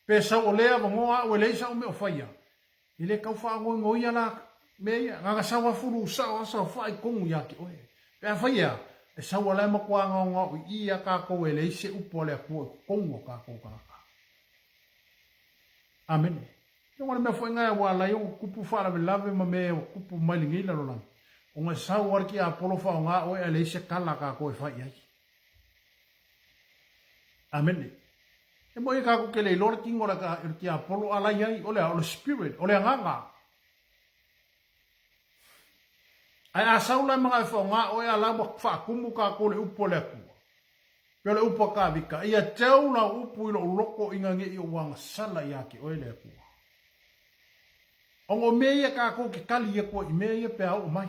pe sau o lea avanoa au e leai sau mea o faia, e le tau faagoigoia la mea ia, na ona sau lava fulu sao lava saofai i totonu ia te oe. Pe afai e a, e sau a la e matua gaogao i i a tatou e leai se upu a le Atua i totonu o tatou tagata. Amene. Ia o le mea foi lena ua ala ai ona tupu faalavelave ma mea ua tupu mai lenei lalolagi, ona e sau lava le tiapolo faaaoga oe ae leai se tala a tatou e fai i ai. Amene. E moni tatou te le iloa le tino o le tiapolo a la i ai, o le a? O le spirit, o le agaga. Ae a sau la e manao e faaaoga oe a la ua faatumu tatou le upu a le Atua. Pei o le upu a Kavika, Ia teu lau upu i lou loko ina ne i ou agasala ia te oe le Atua. Ona o mea ia tatou te tali atu ai i mea ia pe a oo mai.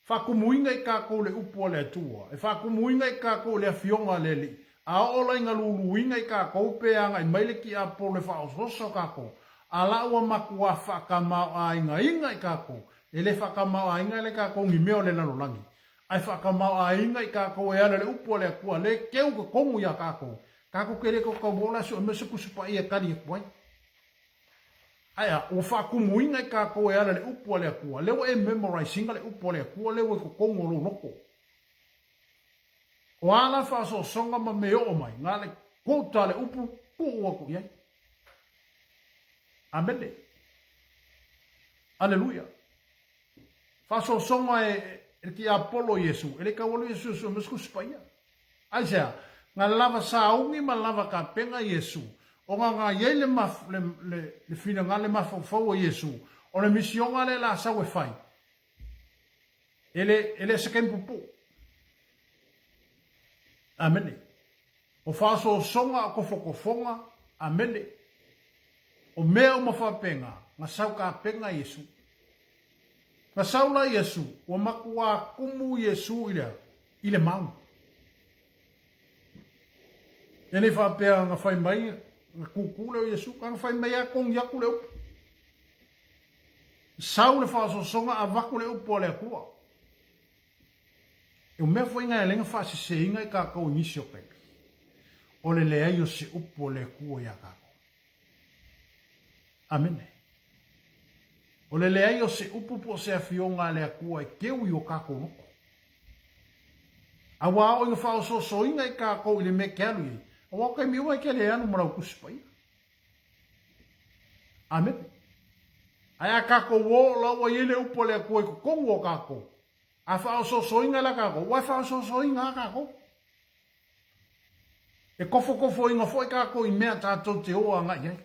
Faatumuina i tatou le upu a le Atua, e faatumuina i tatou le Afioga a le Alii, a oo la ina luluina i tatou pe agai mai le tiapolo e faaosooso tatou, a la ua matua faatamaoaigaina i tatou, e le faatamaoaiga le tatou ni mea o le lalolagi, ae faatamaoaiga i tatou e ala i le upu a le Atua, le keu totonu iā tatou, tatou te le tau ola sue mea se Tusi Paia e tali atu ai. Ae a, ua faatumuina i tatou e ala i le upu a le Atua, lea ua e memorise ina le upu a le Atua lea ua i totonu o lou loto. O a la faaosoosoga ma mea e oo mai, na le quote a le upu, tuu atu i ai. Amene. Aleluia. Faaosoosoga e le tiapolo Iesu, e le tau alu Iesu e sue mai se Tusi Paia. Aisea? Na lava sauni ma lava tapena Iesu, ona na i ai le, le, le, le finagalo, le mafaufau o Iesu, o le misioga lea la sau e fai, e le, e le o se taimi pupuu. Amene. O faaosoosoga, o tofotofoga, amene. O mea uma faapena, na sau tapena Iesu. Na sau la Iesu, ua matua kumu Iesu i le a? I le mau. E le faapea na fai mai, na kūkū lea o Iesu, a na fai mai a togi atu le upu. Sau le faaosoosoga avatu le upu a le Atua. O mea foi na e ala ai ona faaseseina i tatou i nisi o taimi, o le leai o se upu a le Atua ia tatou. Amene. O le leai o se upu po o se afioga a le Atua e keu i o tatou loto. A ua ao ina faaosoosoina i tatou i le mea e te alu i ai, aua o taimi uma e te le alu ma lau Tusi Paia. Amene. Ae a tatou o la ua i ai le upu a le Atua i totonu o tatou, a faaosoosoina la tatou, ua e faaosoosoina a tatou. E kofokofoina foi tatou i mea tatou te o agai ai.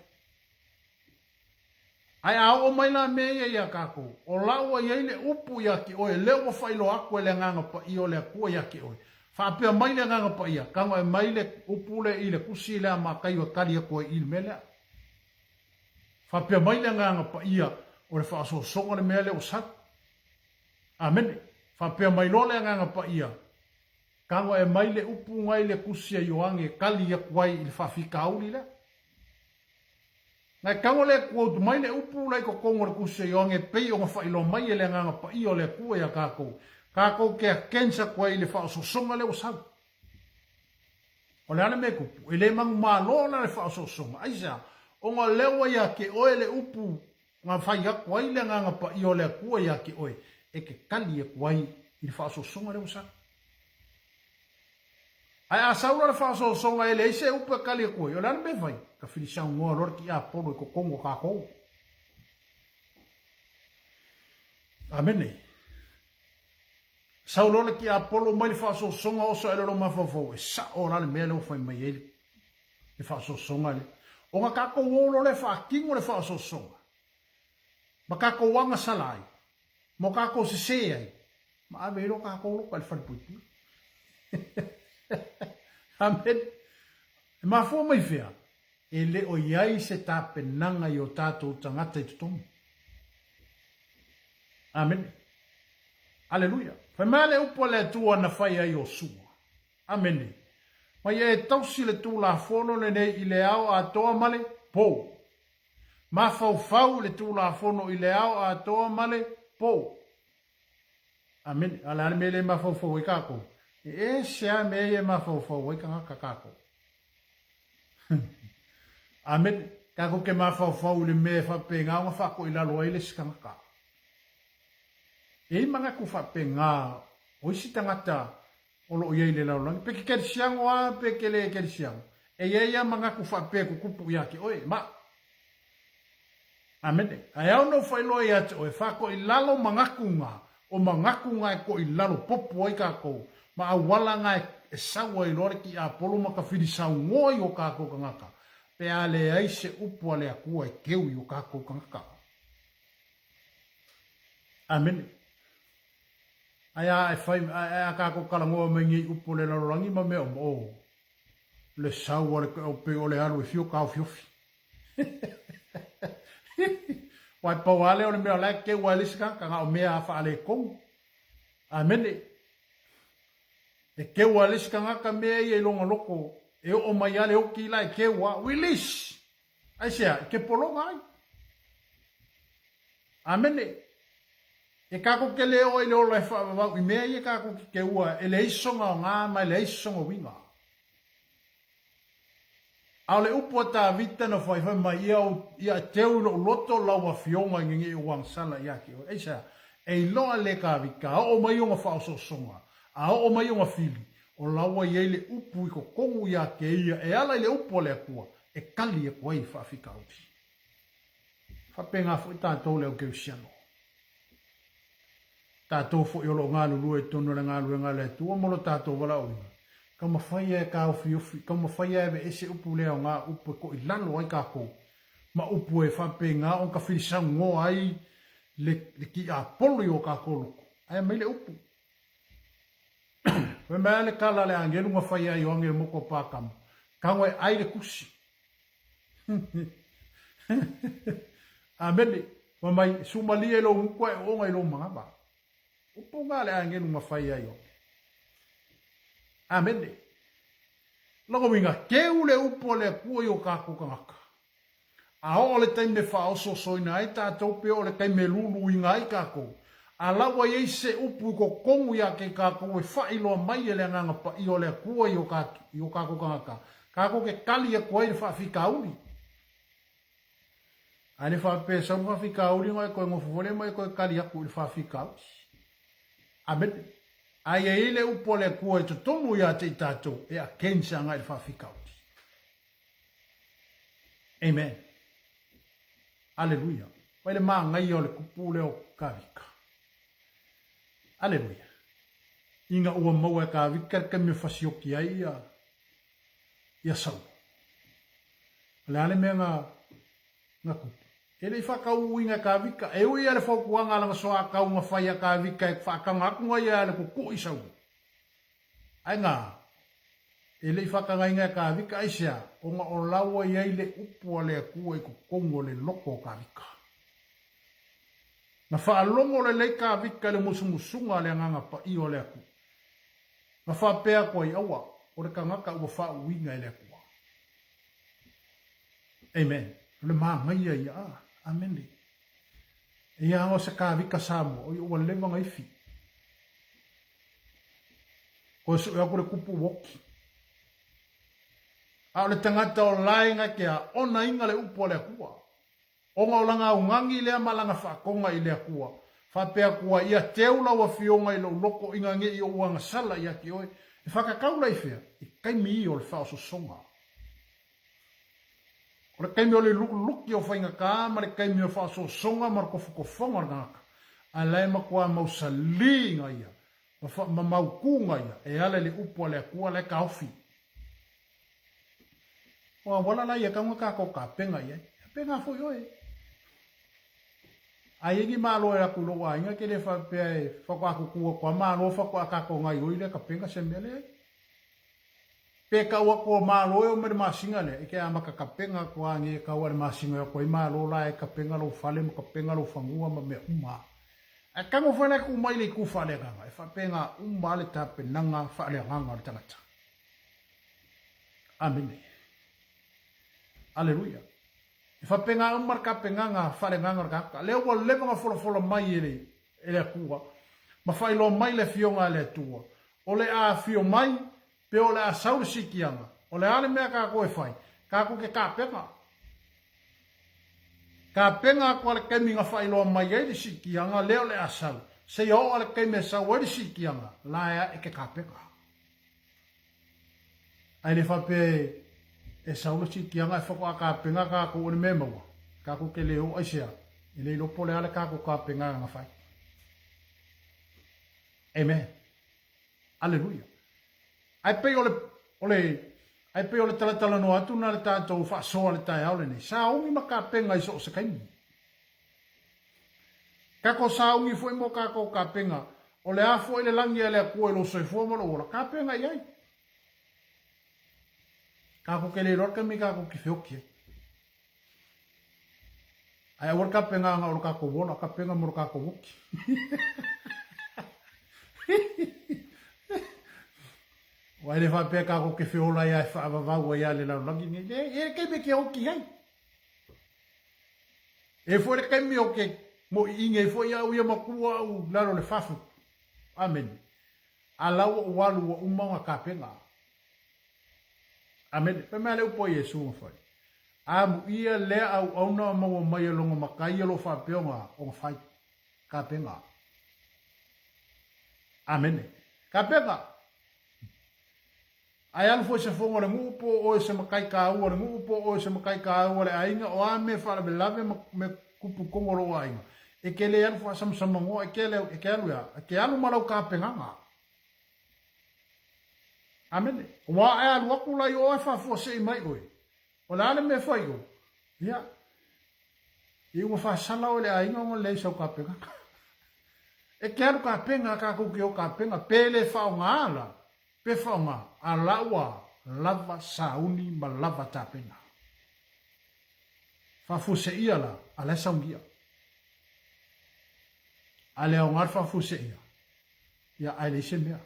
Ae a oo mai la mea ia iā tatou, o la ua i ai le upu ia te oe, lea ua faailoa atu e le Agaga Paia o le Atua ia te oe. Faapea mai le Agaga Paia, tago e mai le upu lea i le tusi lea a Mataio e tali atu ai i le mea lea. Faapea mai le Agaga Paia o le faaosoosoga le mea lea ua sau. Amene. Faapea mai loa le Agaga Paia. Tago e mai le upu ngai le tusi a Ioane e kali aku ai i le faafitauli lea. Ngai tago le quote mai le upu la i totonu o le tusi a Ioane e pei ona faailoa mai e le Agaga Paia o le Atua ia tatou, tatou te against atu ai i le faaosoosoga lea ua sau. O le a le mea e tupu? E le manumalo la le faaosoosoga. Aisea? Ona o lea ua ia te oe le upu na fai atu ai le Agaga Paia o le Atua ia te oe, e te tali atu ai i le faaosoosoga lea ua sau. Ae a sau loa le faaosoosoga e leai se upu e tali atu ai, o le a le mea e fai? Tafili saunoa loa le tiapolo i totonu o tatou. Amene. Sau loa le tiapolo mai le faaosoosoga oso ae loa lou mafaufau, e sao la le mea lea ua fai mai ai le faaosoosoga lea. Ona tatou o loa lea faatino le faaosoosoga, ma tatou agasala ai, ma tatou sese ai, ma ave ai loa tatou loka i le falepuipui. Amene. E mafua mai fea? E le o i ai se tapenaga i o tatou tagata i totonu. Amene. Aleluia. Fai mai le upu a le Atua na fai ai Iosua. Amene. Ma ia e tausi le Tulafono lenei i le ao atoa ma le po. Mafaufau le Tulafono i le ao atoa ma le po. Amene. A o le a le mea le mafaufau ai tatou? E ese lava mea ia e mafaufau ai tagata tatou. Amene. Tatou te mafaufau i le mea e faapena ona faatoilalo ai le isi tagata. E i ai manatu faapena o isi tagata o lo o i ai i le lalolagi, pe ke kerisiano lava pe ke le kerisiano, e i ai lava manatu faapea e tutupu ia te oe, ma. Amene. Ae ao ona ou faailoa ia te oe, faatoilalo manatu na, o manatu na e toilalo popo ai tatou, ma auala na e sau ai loa le tiapolo ma tafili saunoa i o tatou tagata, pe a leai se upu a le Atua e keu i o tatou tagata. Amene. Ae a e fai, ae a tatou talanoa mai nei upu o le lalolagi ma mea uma, oh, le sau a le o pei o le alu e fio taofiofi. Uae pau lava lea o le mea o la e keu ai le isi tagata, na o mea a faaletonu. Amene. E keu ai le isi tagata mea ia i lona loto, e oo mai lava le oti la e keu lava, release! Aisea? I ke pologa ai. Amene. E kākou ke le oo i le ola e faavavau i mea ia kākou ke keua e leai sona aoga ma e leai sona uiga. A o le upu a Tavita na fai, fai mai, ia, ia teu i lou loto lau afioga i ngenei ou agasala ia te oe. Aisea? E iloa le Tavita, a oo mai ona faaosoosoga, a oo mai ona fili, o la ua i ai le upu i totonu ia te ia e ala i le upu a le Atua e tali atu ai i faafitauli. Faapena foi tatou le au kerisiano. Tatou foi o lo o galulue i totonu o le galuega a le Atua mo lo tatou valaauina, taumafai e taofiofi, taumafai e aveese upu le aoga, upu e toilalo ai tatou, ma upu e faapena ona tafilisaunoa ai le, le tiapolo i o tatou loto. Ae aumai le upu. Fai mai le tala a le agelu na fai ai Ioane i le motu o Patamo, tago e ai le tusi. Amene. Fai mai, sumalie i lou gutu ae oona i lou manava. Upu na a le agelu na fai ai Ioane. Amene. Lona uiga, keu le upu a le Atua i o tatou tagata. A oo le taimi e faaosoosoina ai tatou pe oo le taimi e luluina ai tatou, a la ua i ai se upu i totonu ia te tatou e faailoa mai e le Agaga Paia o le Atua i o tatou tagata, tatou te tali atu ai i le faafitauli. A le faapea e sau le faafitauli ona e toe nofo foi lea ma e toe tali atu i le faafitauli. Amene. A i ai le upu a le Atua i totonu ia te i tatou e against agai i le faafitauli. Amen. Aleluia. Fai le māgaia o le kupu lea o Kavika. Aleluia. Ina ua maua e Kavika le taimi e fasioki ai ia, ia Saulo. O le a le mea na, na kupu? E le i whakauuinga e Kavika. E ui a le fautuaga a lana soakau na whai a Kavika e whaakanga atu ngai ia le kuku'i i Saulo. Ae ngā, e le i whakangaiga e Kāvika, aisea, ona o la ua i ai le upu a le Atua i totonu o le loto o Kāvika. Na faalogo lelei Kāvika i le musumusuga a le Agaga Paia o le Atua. Na faapea atu ai, Aua, o le tagata ua faauuina e le Atua. Amen. O le manaia ia. Ah, amene. Ia o se kavika Samoa, oi ua leva na ifi. Koe sue aku le kupu woki. A o le tagata o lae na ke a ona inga le upu a le Atua. Ona o lana augani lea ma lana faatoga i le Atua, faapea atu ai, Ia teu lau Afioga i lou loko ina ne i ou agasala ia te oe, e whakatau la i whea? I taimi ia o le whaososoga. O le taimi o le lukuluki o faigata ma le taimi o le faaosoosoga ma le tofotofoga o le tagata, a la e matua mausali ina ia, ma, fa, ma mautuga ia, e ala i le upu a le Atua la e taofi. O auala la ia tau na tatou tapena i ai. Tapena foi oe. A i ai ni malo e atu i lou aiga, e te le faapea e faatoa tutu atu a malo faatoa tatou gaioi lea tapena se mea leai. Pe tau atu o malo e o mai le masina lea, e te amata tapena atu a nei e tau a le masina e o atu ai malo la e tapena lou fale ma tapena lou fanua ma mea uma. Ae tago foi la e tuu mai le itu faaleagaga, e faapena uma le tapenaga faaleagaga o le tagata. Amene. Aleluia. E faapena uma le tapenaga faaleagaga o le tagata. Lea ua leva ona folafola mai e le, e le Atua, ma faailoa mai le Afioga a le Atua, o le a afio mai, pe o le a sau le siitiaga, o le a le mea tatou e fai, tatou te tapena. Tapena atu a le taimi na faailoa mai ai le siitiaga, lea o le a sau, seia oo a le taimi e sau ai le siitiaga, la e ae ke tapena. Ae le faapea e sau le siitiaga e faatoa tapena tatou o le mea e maua, tatou te le o aisea, e le iloa po o le a le tatou tapenaga na fai. Amen. Aleluia. Ae pei o le, o le, ae pei o le talatalanoa atu na le tatou faasoa le taeao lenei. Sauni ma kapega i so o se taimi. Tatou sauni foi mo tatou kapega. O le a foi le lagi a le Atua i lou soifua ma lou ola, kapega i ai. Tatou te le iloa le taimi tatou te feoti ai. Ae aua le tapenaga o lo tatou ola, tapena mo lo tatou oti. Ua e le faapea tatou te feola ai a e faavavau ai a le lalolagi nei. Le, e le taimi e te oti ai. E foi le taimi o ke moʻiiga ai foi au ia matua au lalo le fafu. Amene. A la ua ou alu ua uma ona tapena. Amene. Fai mai le upu a Iesu na fai. Amuia lea auauna o maua mai e lona matai o lo o faapea ona, ona fai. Tapena. Amene. Tapena. Ae alu foi se fono a le nuu po o oe se matai taua o le nuu po o oe se matai taua o le aiga, o a mea faalavelave ma mea tupu i totonu o lou aiga, e te le alu faasamsamanoa, e te e te alu e a? E te alu ma lau tapenaga. Amene. Aua a e alu atu la i o ae faafuasei mai oe, o le a le mea e fai i o? Ia, i ua faasala oe i le aiga ona leai sau tapenaga. E te alu tapena, tatou te o tapena, pe le faaaoga la, Pe faaaoga a la ua lava sauni ma lava tapena. Faafuaseia la a la e saunia. A le aoga le faafuaseia, ia ae leai se mea.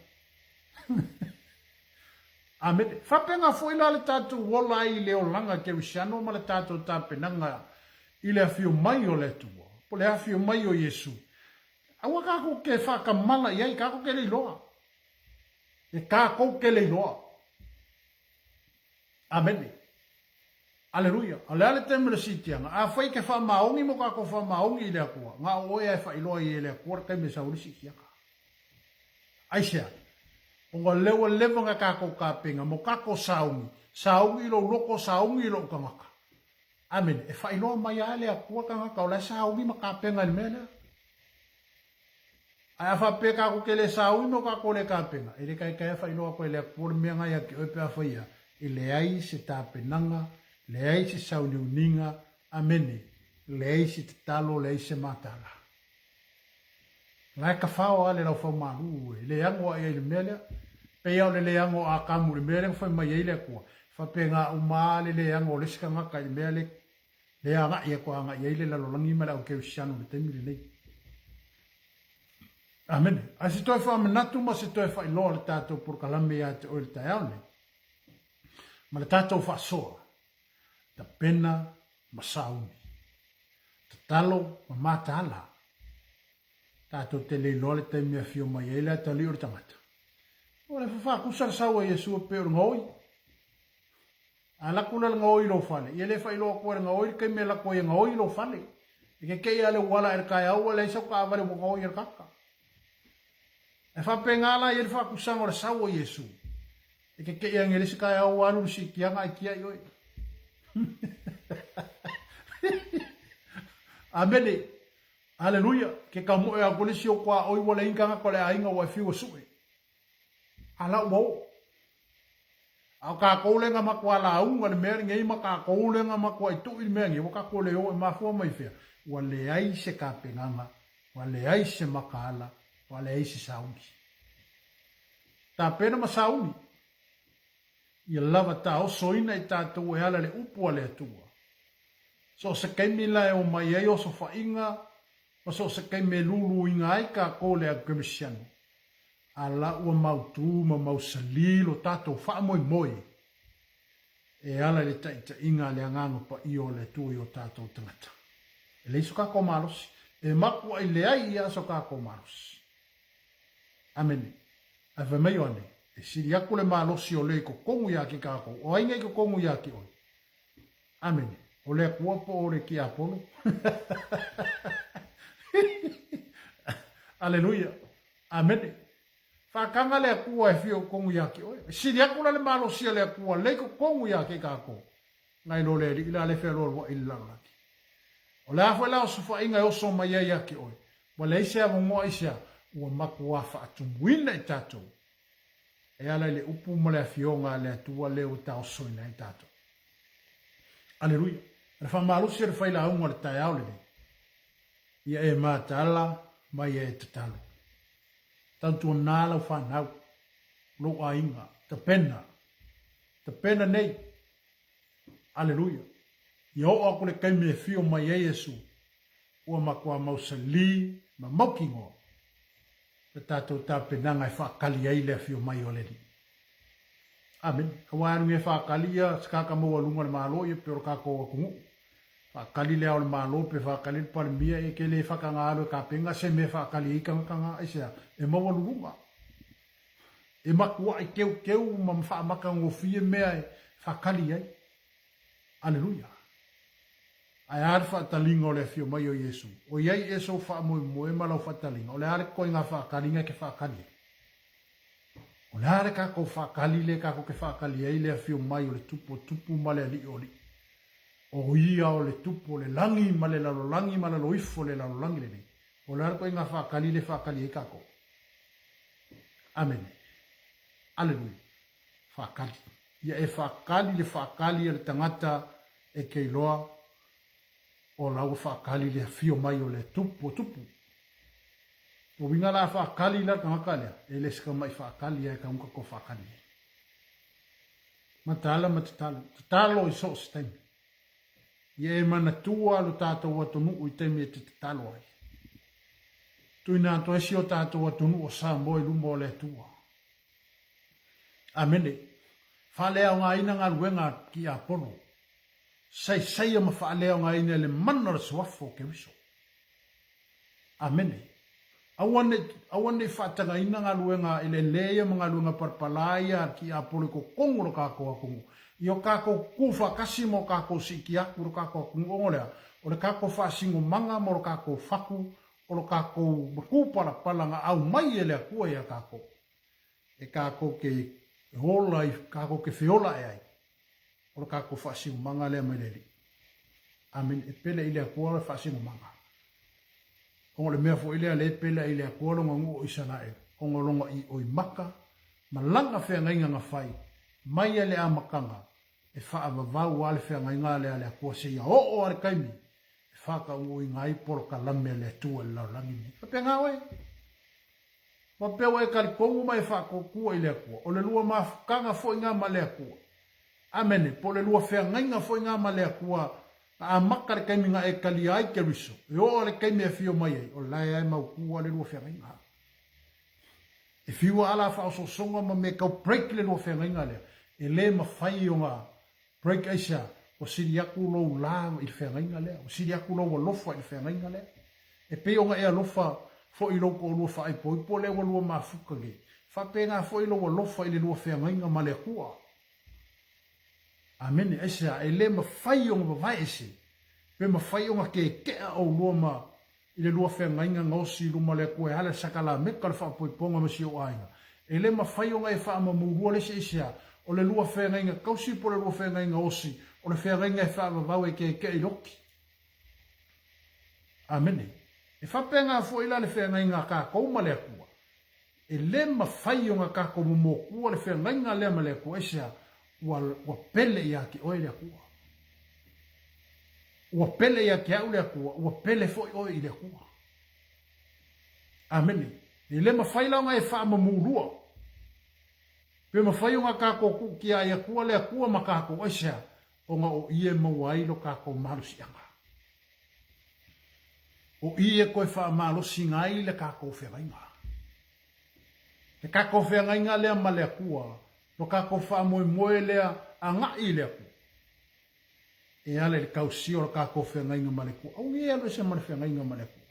Amene. Faapena foi la le tatou ola ai i le olaga kerisiano ma le tatou tapenaga i le afio mai o le Atua, po le afio mai o Iesu. Aua tatou te faatamala i ai, tatou te le iloa. E tatou te le iloa. Amene. Aleluia. O le a le taimi o le siitiaga? Afai e te faamaoni mo tatou faamaoni i le Atua, na o oe a e faailoa i e le Atua le taimi e sau ai le siitiaga. Aisea? Ona lea ua leva ona tatou tapena mo tatou sauni, sauni i lou loto, sauni i lou tagata. Amene. E faailoa mai lava e le Atua tagata o la e sauni ma tapena i le mea lea. Ae a faapea tatou te le saui ma o tatou le tapena, e le taetae a faailoa atu e le Atua le mea na ia te oe pe a fai ia, e leai se tapenaga, leai se sauniuniga, amene, leai se tatalo, leai se matala. La e tafao a le laufaumalu e le ago ae ai i le mea lea. Pei a o le le ago o Atamu i le mea lea na fai mai ai le Atua, e faapena uma a le le ago o le isi tagata i le mea lea le agai atu agai ai le lalolagi ma le au kerisiano i le taimi lenei. Amene. Ae se toe faamanatu ma se toe faailoa o le tatou polokalame ia te oe i le taeao nei, ma le tatou faasoa, tapena ma sauni, tatalo ma mataala. Tatou te le iloa le taimi e afio mai ai le atalii o le tagata. Ua le faakusa le sau a Iesu e pei o le gaoi. A alu atu la le gaoi i lou fale, ia le faailoa atu e le gaoi le taimi e alu atu ai e gaoi i lou fale. E kekeʻi lava le uala i le taeao ua leai sau taavale ua gaoi e le tagata. E faapena la i ai le faakusaga o le sau o Iesu. E kekeʻi ane i le isi taeao ua alu le siitiaga ae tiai oe. Amene. Aleluia. Ke kamoe aku le isi o kua oi ua leai ni tagata o le aiga ua e fiu e sue. A la ua oo. A o kākou lea na matua lauga le mea lenei ma kākou lea na matuai tui le mea lenei, ua kākou le o e mafua mai fea? Ua leai se tapenaga, ua leai se makaala, ua leai se sauni. Tapena ma sauni. Ia lava taosoina i tātou e ala le upu a le Atua. So o se taimi la e o mai ai osofaiga ma so o se taimi e luluina ai kākou le au Kerisiano, a la ua mautū ma mausali lo tātou faamoemoe e ala i le taitaiga a le Agaga Paia o le Atua i o tātou tagata. E leai so kākou malosi. E makuaʻi leai ia so kākou malosi. Amene. Ae fai mai Ioane, e sili aku le malosi o le i totonu iā ke kākou. O ai nei i totonu iā ke oe? Amene. O le Atua po o le tiapolo? Aleluia. Amene. Faataga le Atua e fia o totonu iā ke oe. E sili aku la le malosi a le Atua le i totonu iā ke kākou. Nai lo le Alii la le fealualuaʻi i le lalolagi. O le a foi la osofaiga e oso mai ai iā ke oe, ua leai se avanoa i se a, ua matuā faatumuina i tatou e ala i le upu ma le afioga a le Atua lea ua taosoina ai tatou. Aleluia! O le faamalosi o le failauga o le taeao lenei, ia e mataala ma ia e tatalo. Tautuana lau fanau, lou aiga, tapena, tapena nei. Aleluia! Ia oo aku le taimi e fio mai ai Iesu, ua matua mausali ma mautinoa le tatou tapenaga e faatali ai le afio mai o le Alii. Amene. Aua e alu nei e faatali ia se tagata maualuga o le Malo ia pei o le tatou atunuu. Faatali le Ao o le Malo pe faatali le Palemia e ke le faataga alu e tapena se mea e faatali ai tagata na aisea? E maualuluga. E matuai keukeu ma faamatagofie mea e faatali ai. Aleluia! Ae a le faataliga o le afio mai o Iesu? Oiai e sou faamoemoe ma lau faataliga, o le a le koiga faataliga e ke faatali ai? O le a le kakou faatali le kakou ke faatali ai le afio mai o le Tupu o tupu ma le Alii o alii? O ia o le Tupu o le lagi ma le lalolagi ma lalo ifo o le lalolagi lenei. O le a le koiga faatali le faatali ai kakou? Amene. Aleluia. Faatali. Ia e faatali le faatali a le tagata e ke iloa o la ua faatali le afio mai o le Tupu o tupu. O uiga la a faatali la le tagata lea, e le se tamai faatali ae tagata to faatali ai. Mataala ma tatalo, tatalo i so o se taimi. Ia e manatua lo tatou atunuu i taimi e te tatalo ai. Tuina atu ai si o tatou atunuu o Samoa i luma o le Atua. Amene. Faaleaogaina galuega a Tiapolo. Saisaia ma faaleaogaina i le mana o le Suafa o Keriso. Amene. Aua ne, aua ne i faatagaina galuega eleele ia ma galuega palapala ia a Tiapolo i totonu o lo tatou atunuu. I o tatou tutu faatasi ma o tatou siiti atu i lo tatou atunuu ona o le a? O le tatou faasinomaga ma lo tatou fatu o lo tatou matupalapala na aumai e le Atua ia tatou, e tatou te ola i, tatou te feola ae ai, o lo tatou faasinomaga lea mai le Alii. Amene. E pele i le Atua le faasinomaga. Ona o le mea foi lea le pele i le Atua lona nuu o Isaraelu, ona o lona ioi maka ma lana feagaiga na fai mai e le amataga e faavavau a le feagaiga lea a le Atua seia oo a le taimi e faataunuuina ai polokalame a le Atua i le lalolagi lenei. Faapena oe. Faapea ua e talitonu ma e faatuatua i le Atua, o le lua mafutaga foi na ma le Atua. Amene, po o le lua feagaiga foi na ma le Atua na amata le taimi na e talia ai Keriso, e oo a le taimi e afio mai ai, o lae a e mautu a le lua feagaiga. E fiu a ala faaosoosoga ma mea tau break le lua feagaiga lea, e le mafai ona break aisea? Ua sili atu lou la i le feagaiga lea, ua sili atu lou alofa i le feagaiga lea. E pei ona e alofa foi i lou toalua faaipoipo lea ua lua mafuta nei, faapena foi lou alofa i le lua feagaiga ma le Atua. Amene. Aisea? E le mafai ona vavae ese, pe mafai ona keke'a oulua ma i le lua feagaiga gaosi i luma o le Atua e ala i le sakalameta o le faapoipoga ma si ou aiga. E le mafai ona e faamamulua le isi aisea? O le lua feagaiga tausi po o le lua feagaiga osi, o le feagaiga e faavavau e keke'a i le oti. Amene. E faapena foi la le feagaiga a tatou ma le Atua. E le mafai ona tatou momotua le feagaiga lea ma le Atua. Aisea? Ua, ua pele ia te oe le Atua. Ua pele ia te au le Atua, ua pele foi oe i le Atua. Amene. E le mafai la ona e faamamulua. Pe mafai ona tatou tuutia ai Atua le Atua ma tatou. Aisea? Ona o i e maua ai lo tatou malosiaga. O i e toe faamalosiga ai le tatou feagaiga. Le tatou feagaiga lea ma le Atua, lo tatou faamoemoe lea agai i le Atua, e ala i le tausia o le tatou feagaiga ma le Atua. Aua ne i alu ese ma le feagaiga ma le Atua.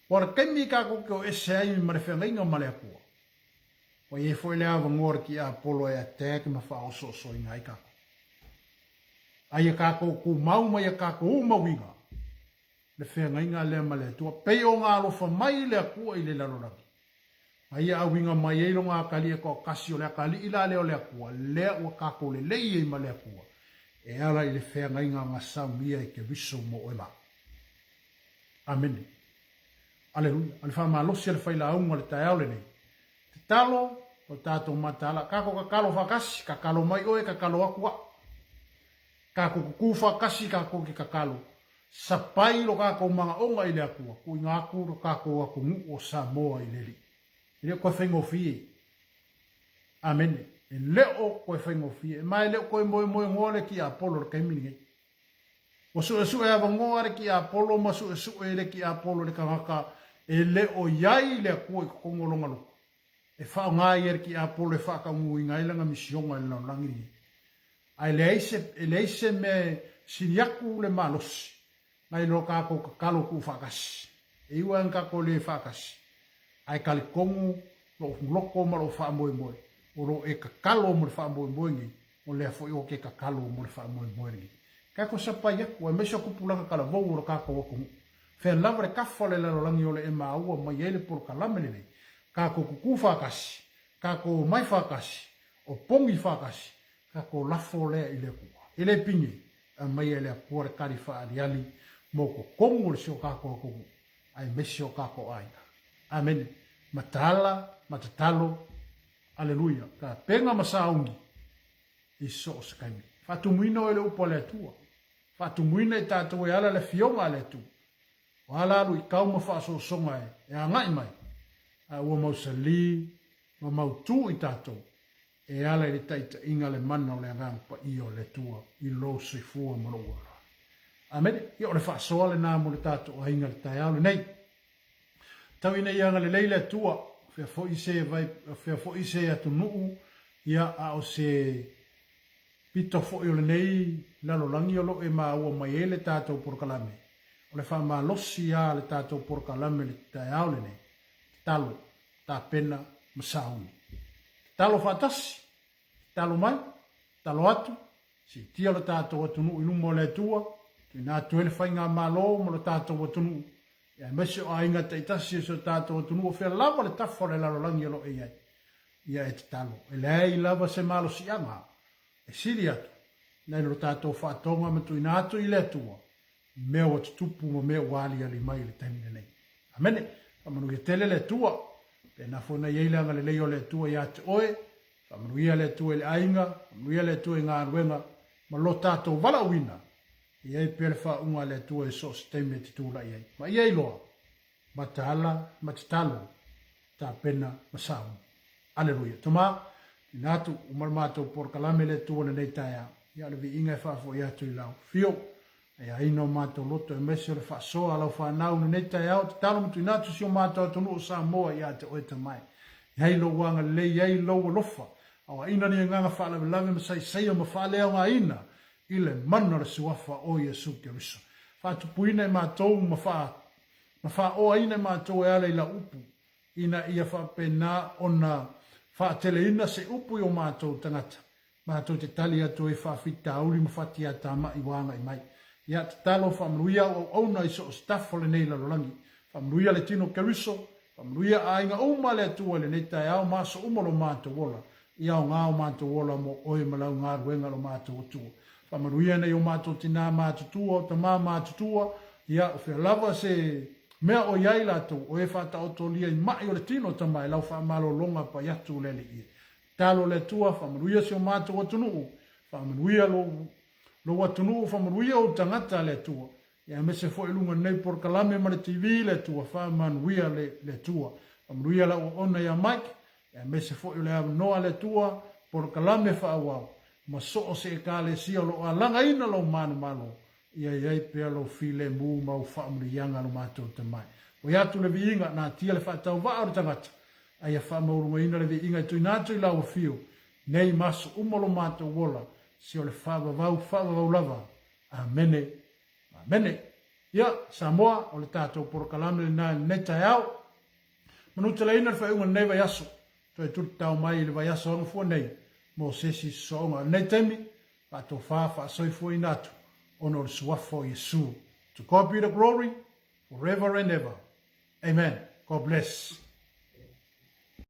Ua le taimi tatou te o ese ai ma le feagaiga ma le Atua, ua i ai foi le avanoa o le tiapolo e attack ma faaosoosoina ai tatou. A ia tatou tumau ma ia tatou umauina le feagaiga lea ma le Atua, pei ona alofa mai le Atua i le lalolagi, ma ia auiga mai ai lona atalii e toatasi, o le atalii la lea o le Atua, lea ua tatou lelei ai ma le Atua, e ala i le feagaiga na saunia e Keriso mo oe ma au. Amene. Aleluia. O le faamalosi a le failauga o le taeao lenei. Tatalo o tatou mataala. Tatou tatalo faatasi, tatalo mai oe, tatalo atu au. Tatou tutu faatasi, tatou te tatalo. Sapai lo tatou manaoga i le Atua, tuuina atu lo tatou atunuu o Samoa i le Alii. E le o toe faigofie. Amene. E le o toe faigofie. Ma e le o toe moemoenoa le tiapolo i le taimi lenei. Ua suesue avanoa le tiapolo ma suesue le tiapolo i le tagata e le o i ai le Atua i totonu o lona loto, e faaaoga ai e le tiapolo e faataunuuina ai lana misioga i le lalolagi lenei. A e leai se, e leai se mea e sili atu le malosi nai lo tatou tatalo tuufaatasi. E iu lava ina tatou le faatasi, ae talitonu lou loto ma lou faamoemoe, o lo o e tatalo mo le faamoemoe nei, o lea foi ou te tatalo mo le faamoemoe lenei. Tatou sapai atu, aemaise o tupulaga talavou o lo tatou atunuu. Fea lava le tafa o le lalolagi o le e maua mai ai le polokalame lenei, tatou tutu faatasi, tatou omai faatasi, opogi faatasi, tatou lafo lea i le Atua. E le pine, aumaia e le Atua le tali faaaliali mo totonu o le si o tatou atunuu, aemaise o tatou aiga. Amene. Mataala ma tatalo. Aleluia. Tapena ma sauni i so o se taimi. Faatumuina oe i le upu a le Atua. Faatumuina i tatou e ala le Afioga a le Atua. O ala alu i kau ma faaosoosoga e agai mai, a ua mausali ma mautū i tatou e ala i le taitaiga le mana o le Agaga Paia o le Atua i lou soifua ma lou ola. Amene. Ia o le faasoa lena mo le tatou aiga i le taeao lenei. Tau ina ia agalelei le Atua, fea foi se vai, fea foi se atunuu, ia a o se pito foi o lenei lalolagi o lo o e maua mai ai le tatou polokalame, o le faamalosi a le tatou polokalame i le taeao lenei, tatalo, tapena ma sauni. Tatalo faatasi, tatalo mai, tatalo atu, siitia lo tatou atunuu i luma o le Atua, tuuina atu ai le faigamalo ma lo tatou atunuu, aemaise o aiga taitasi o si o tatou atunuu o fea lava le tafa o le lalolagi o lo o i ai. Ia e tatalo, e leai lava se malosiaga e sili atu nai lo tatou faatoga ma tuuina atu i le Atua mea ua tutupu ma mea ua aliali mai i le taimi lenei. Amene. Faamanuia tele le Atua. Pena foi na i ai le agalelei o le Atua ia te oe. Faamanuia le Atua i le aiga, faamanuia le Atua i galuega ma lo tatou valaauina. E i ai pea le faauuga a le Atua i so o se taimi e te tulai ai. Ma ia iloa, mataala ma tatalo, tapena ma sauni. Aleluia. Tama, tuuina atu uma le matou polokalame le Atua i lenei taeao. Ia o le viiga e faafoi atu i lau afio. Aiaina o matou loto aemaise o le faasoa a lau fanau i lenei taeao, tatalo ma tuuina atu si o matou atunuu o Samoa ia te oe Tamae. I ai lou agalelei, i ai lou alofa, aoaina ni agaga faalavelave ma saisaia ma faaleaogaina i le mana o le Suafa o Iesu Keriso. Faatupuina e matou ma faa ma faaoaina e matou e ala i lau upu, ina ia faapena ona faateleina se upu i o matou tagata, matou te tali atu ai faafitauli ma fatiatama'i ua agai mai. Ia, tatalo, faamanuia au auauna i so o se tafa o lenei lalolagi. Faamanuia le tino Keriso, faamanuia aiga uma a le Atua i lenei taeao ma aso uma o lo matou ola. Ia aoga o matou ola mo Oe ma Lau galuega lo matou Atua. Faamanuia nei o matou tinā matutua, o tamā matutua, ia, o fea lava se mea o i ai latou, o e faataotolia i ma'i o le tino, Tama, e Lau faamalologa pai atu le Alii e. Tatalo le Atua, faamanuia si o matou atunuu, faamanuia lou, lou atunuu, faamanuia ou tagata, le Atua. Ia aemaise foi i luga o lenei polokalame ma le TV, le Atua, faamanuia le, le Atua. Faamanuia lau auauna ia Mike, ia aemaise foi o le avanoa a le Atua, polokalame faaauau, ma so o se Ekalesia o lo o alagaina lou manumalo, ia i ai pea lou filemu ma ou faamanuiaga lo matou Tamae. Oi atu le viiga, natia le faatauvaa o le tagata, a ia faamaualugaina le viiga e tuuina atu i lau afio, nei ma aso uma o lo matou ola, se o le faavavau, faavavau lava. Amene. Amene. Ia, Samoa, o le tatou polokalame lena i lenei taeao. Manuteleina le faaiuga o lenei vaiaso. Toe tulitao mai i le vaiaso agafua nei mo se isi sosooga. O lenei taimi, faatofa faasoifuaina atu ona o le suafa o Iesu. To God be the glory forever and ever. Amen. God bless.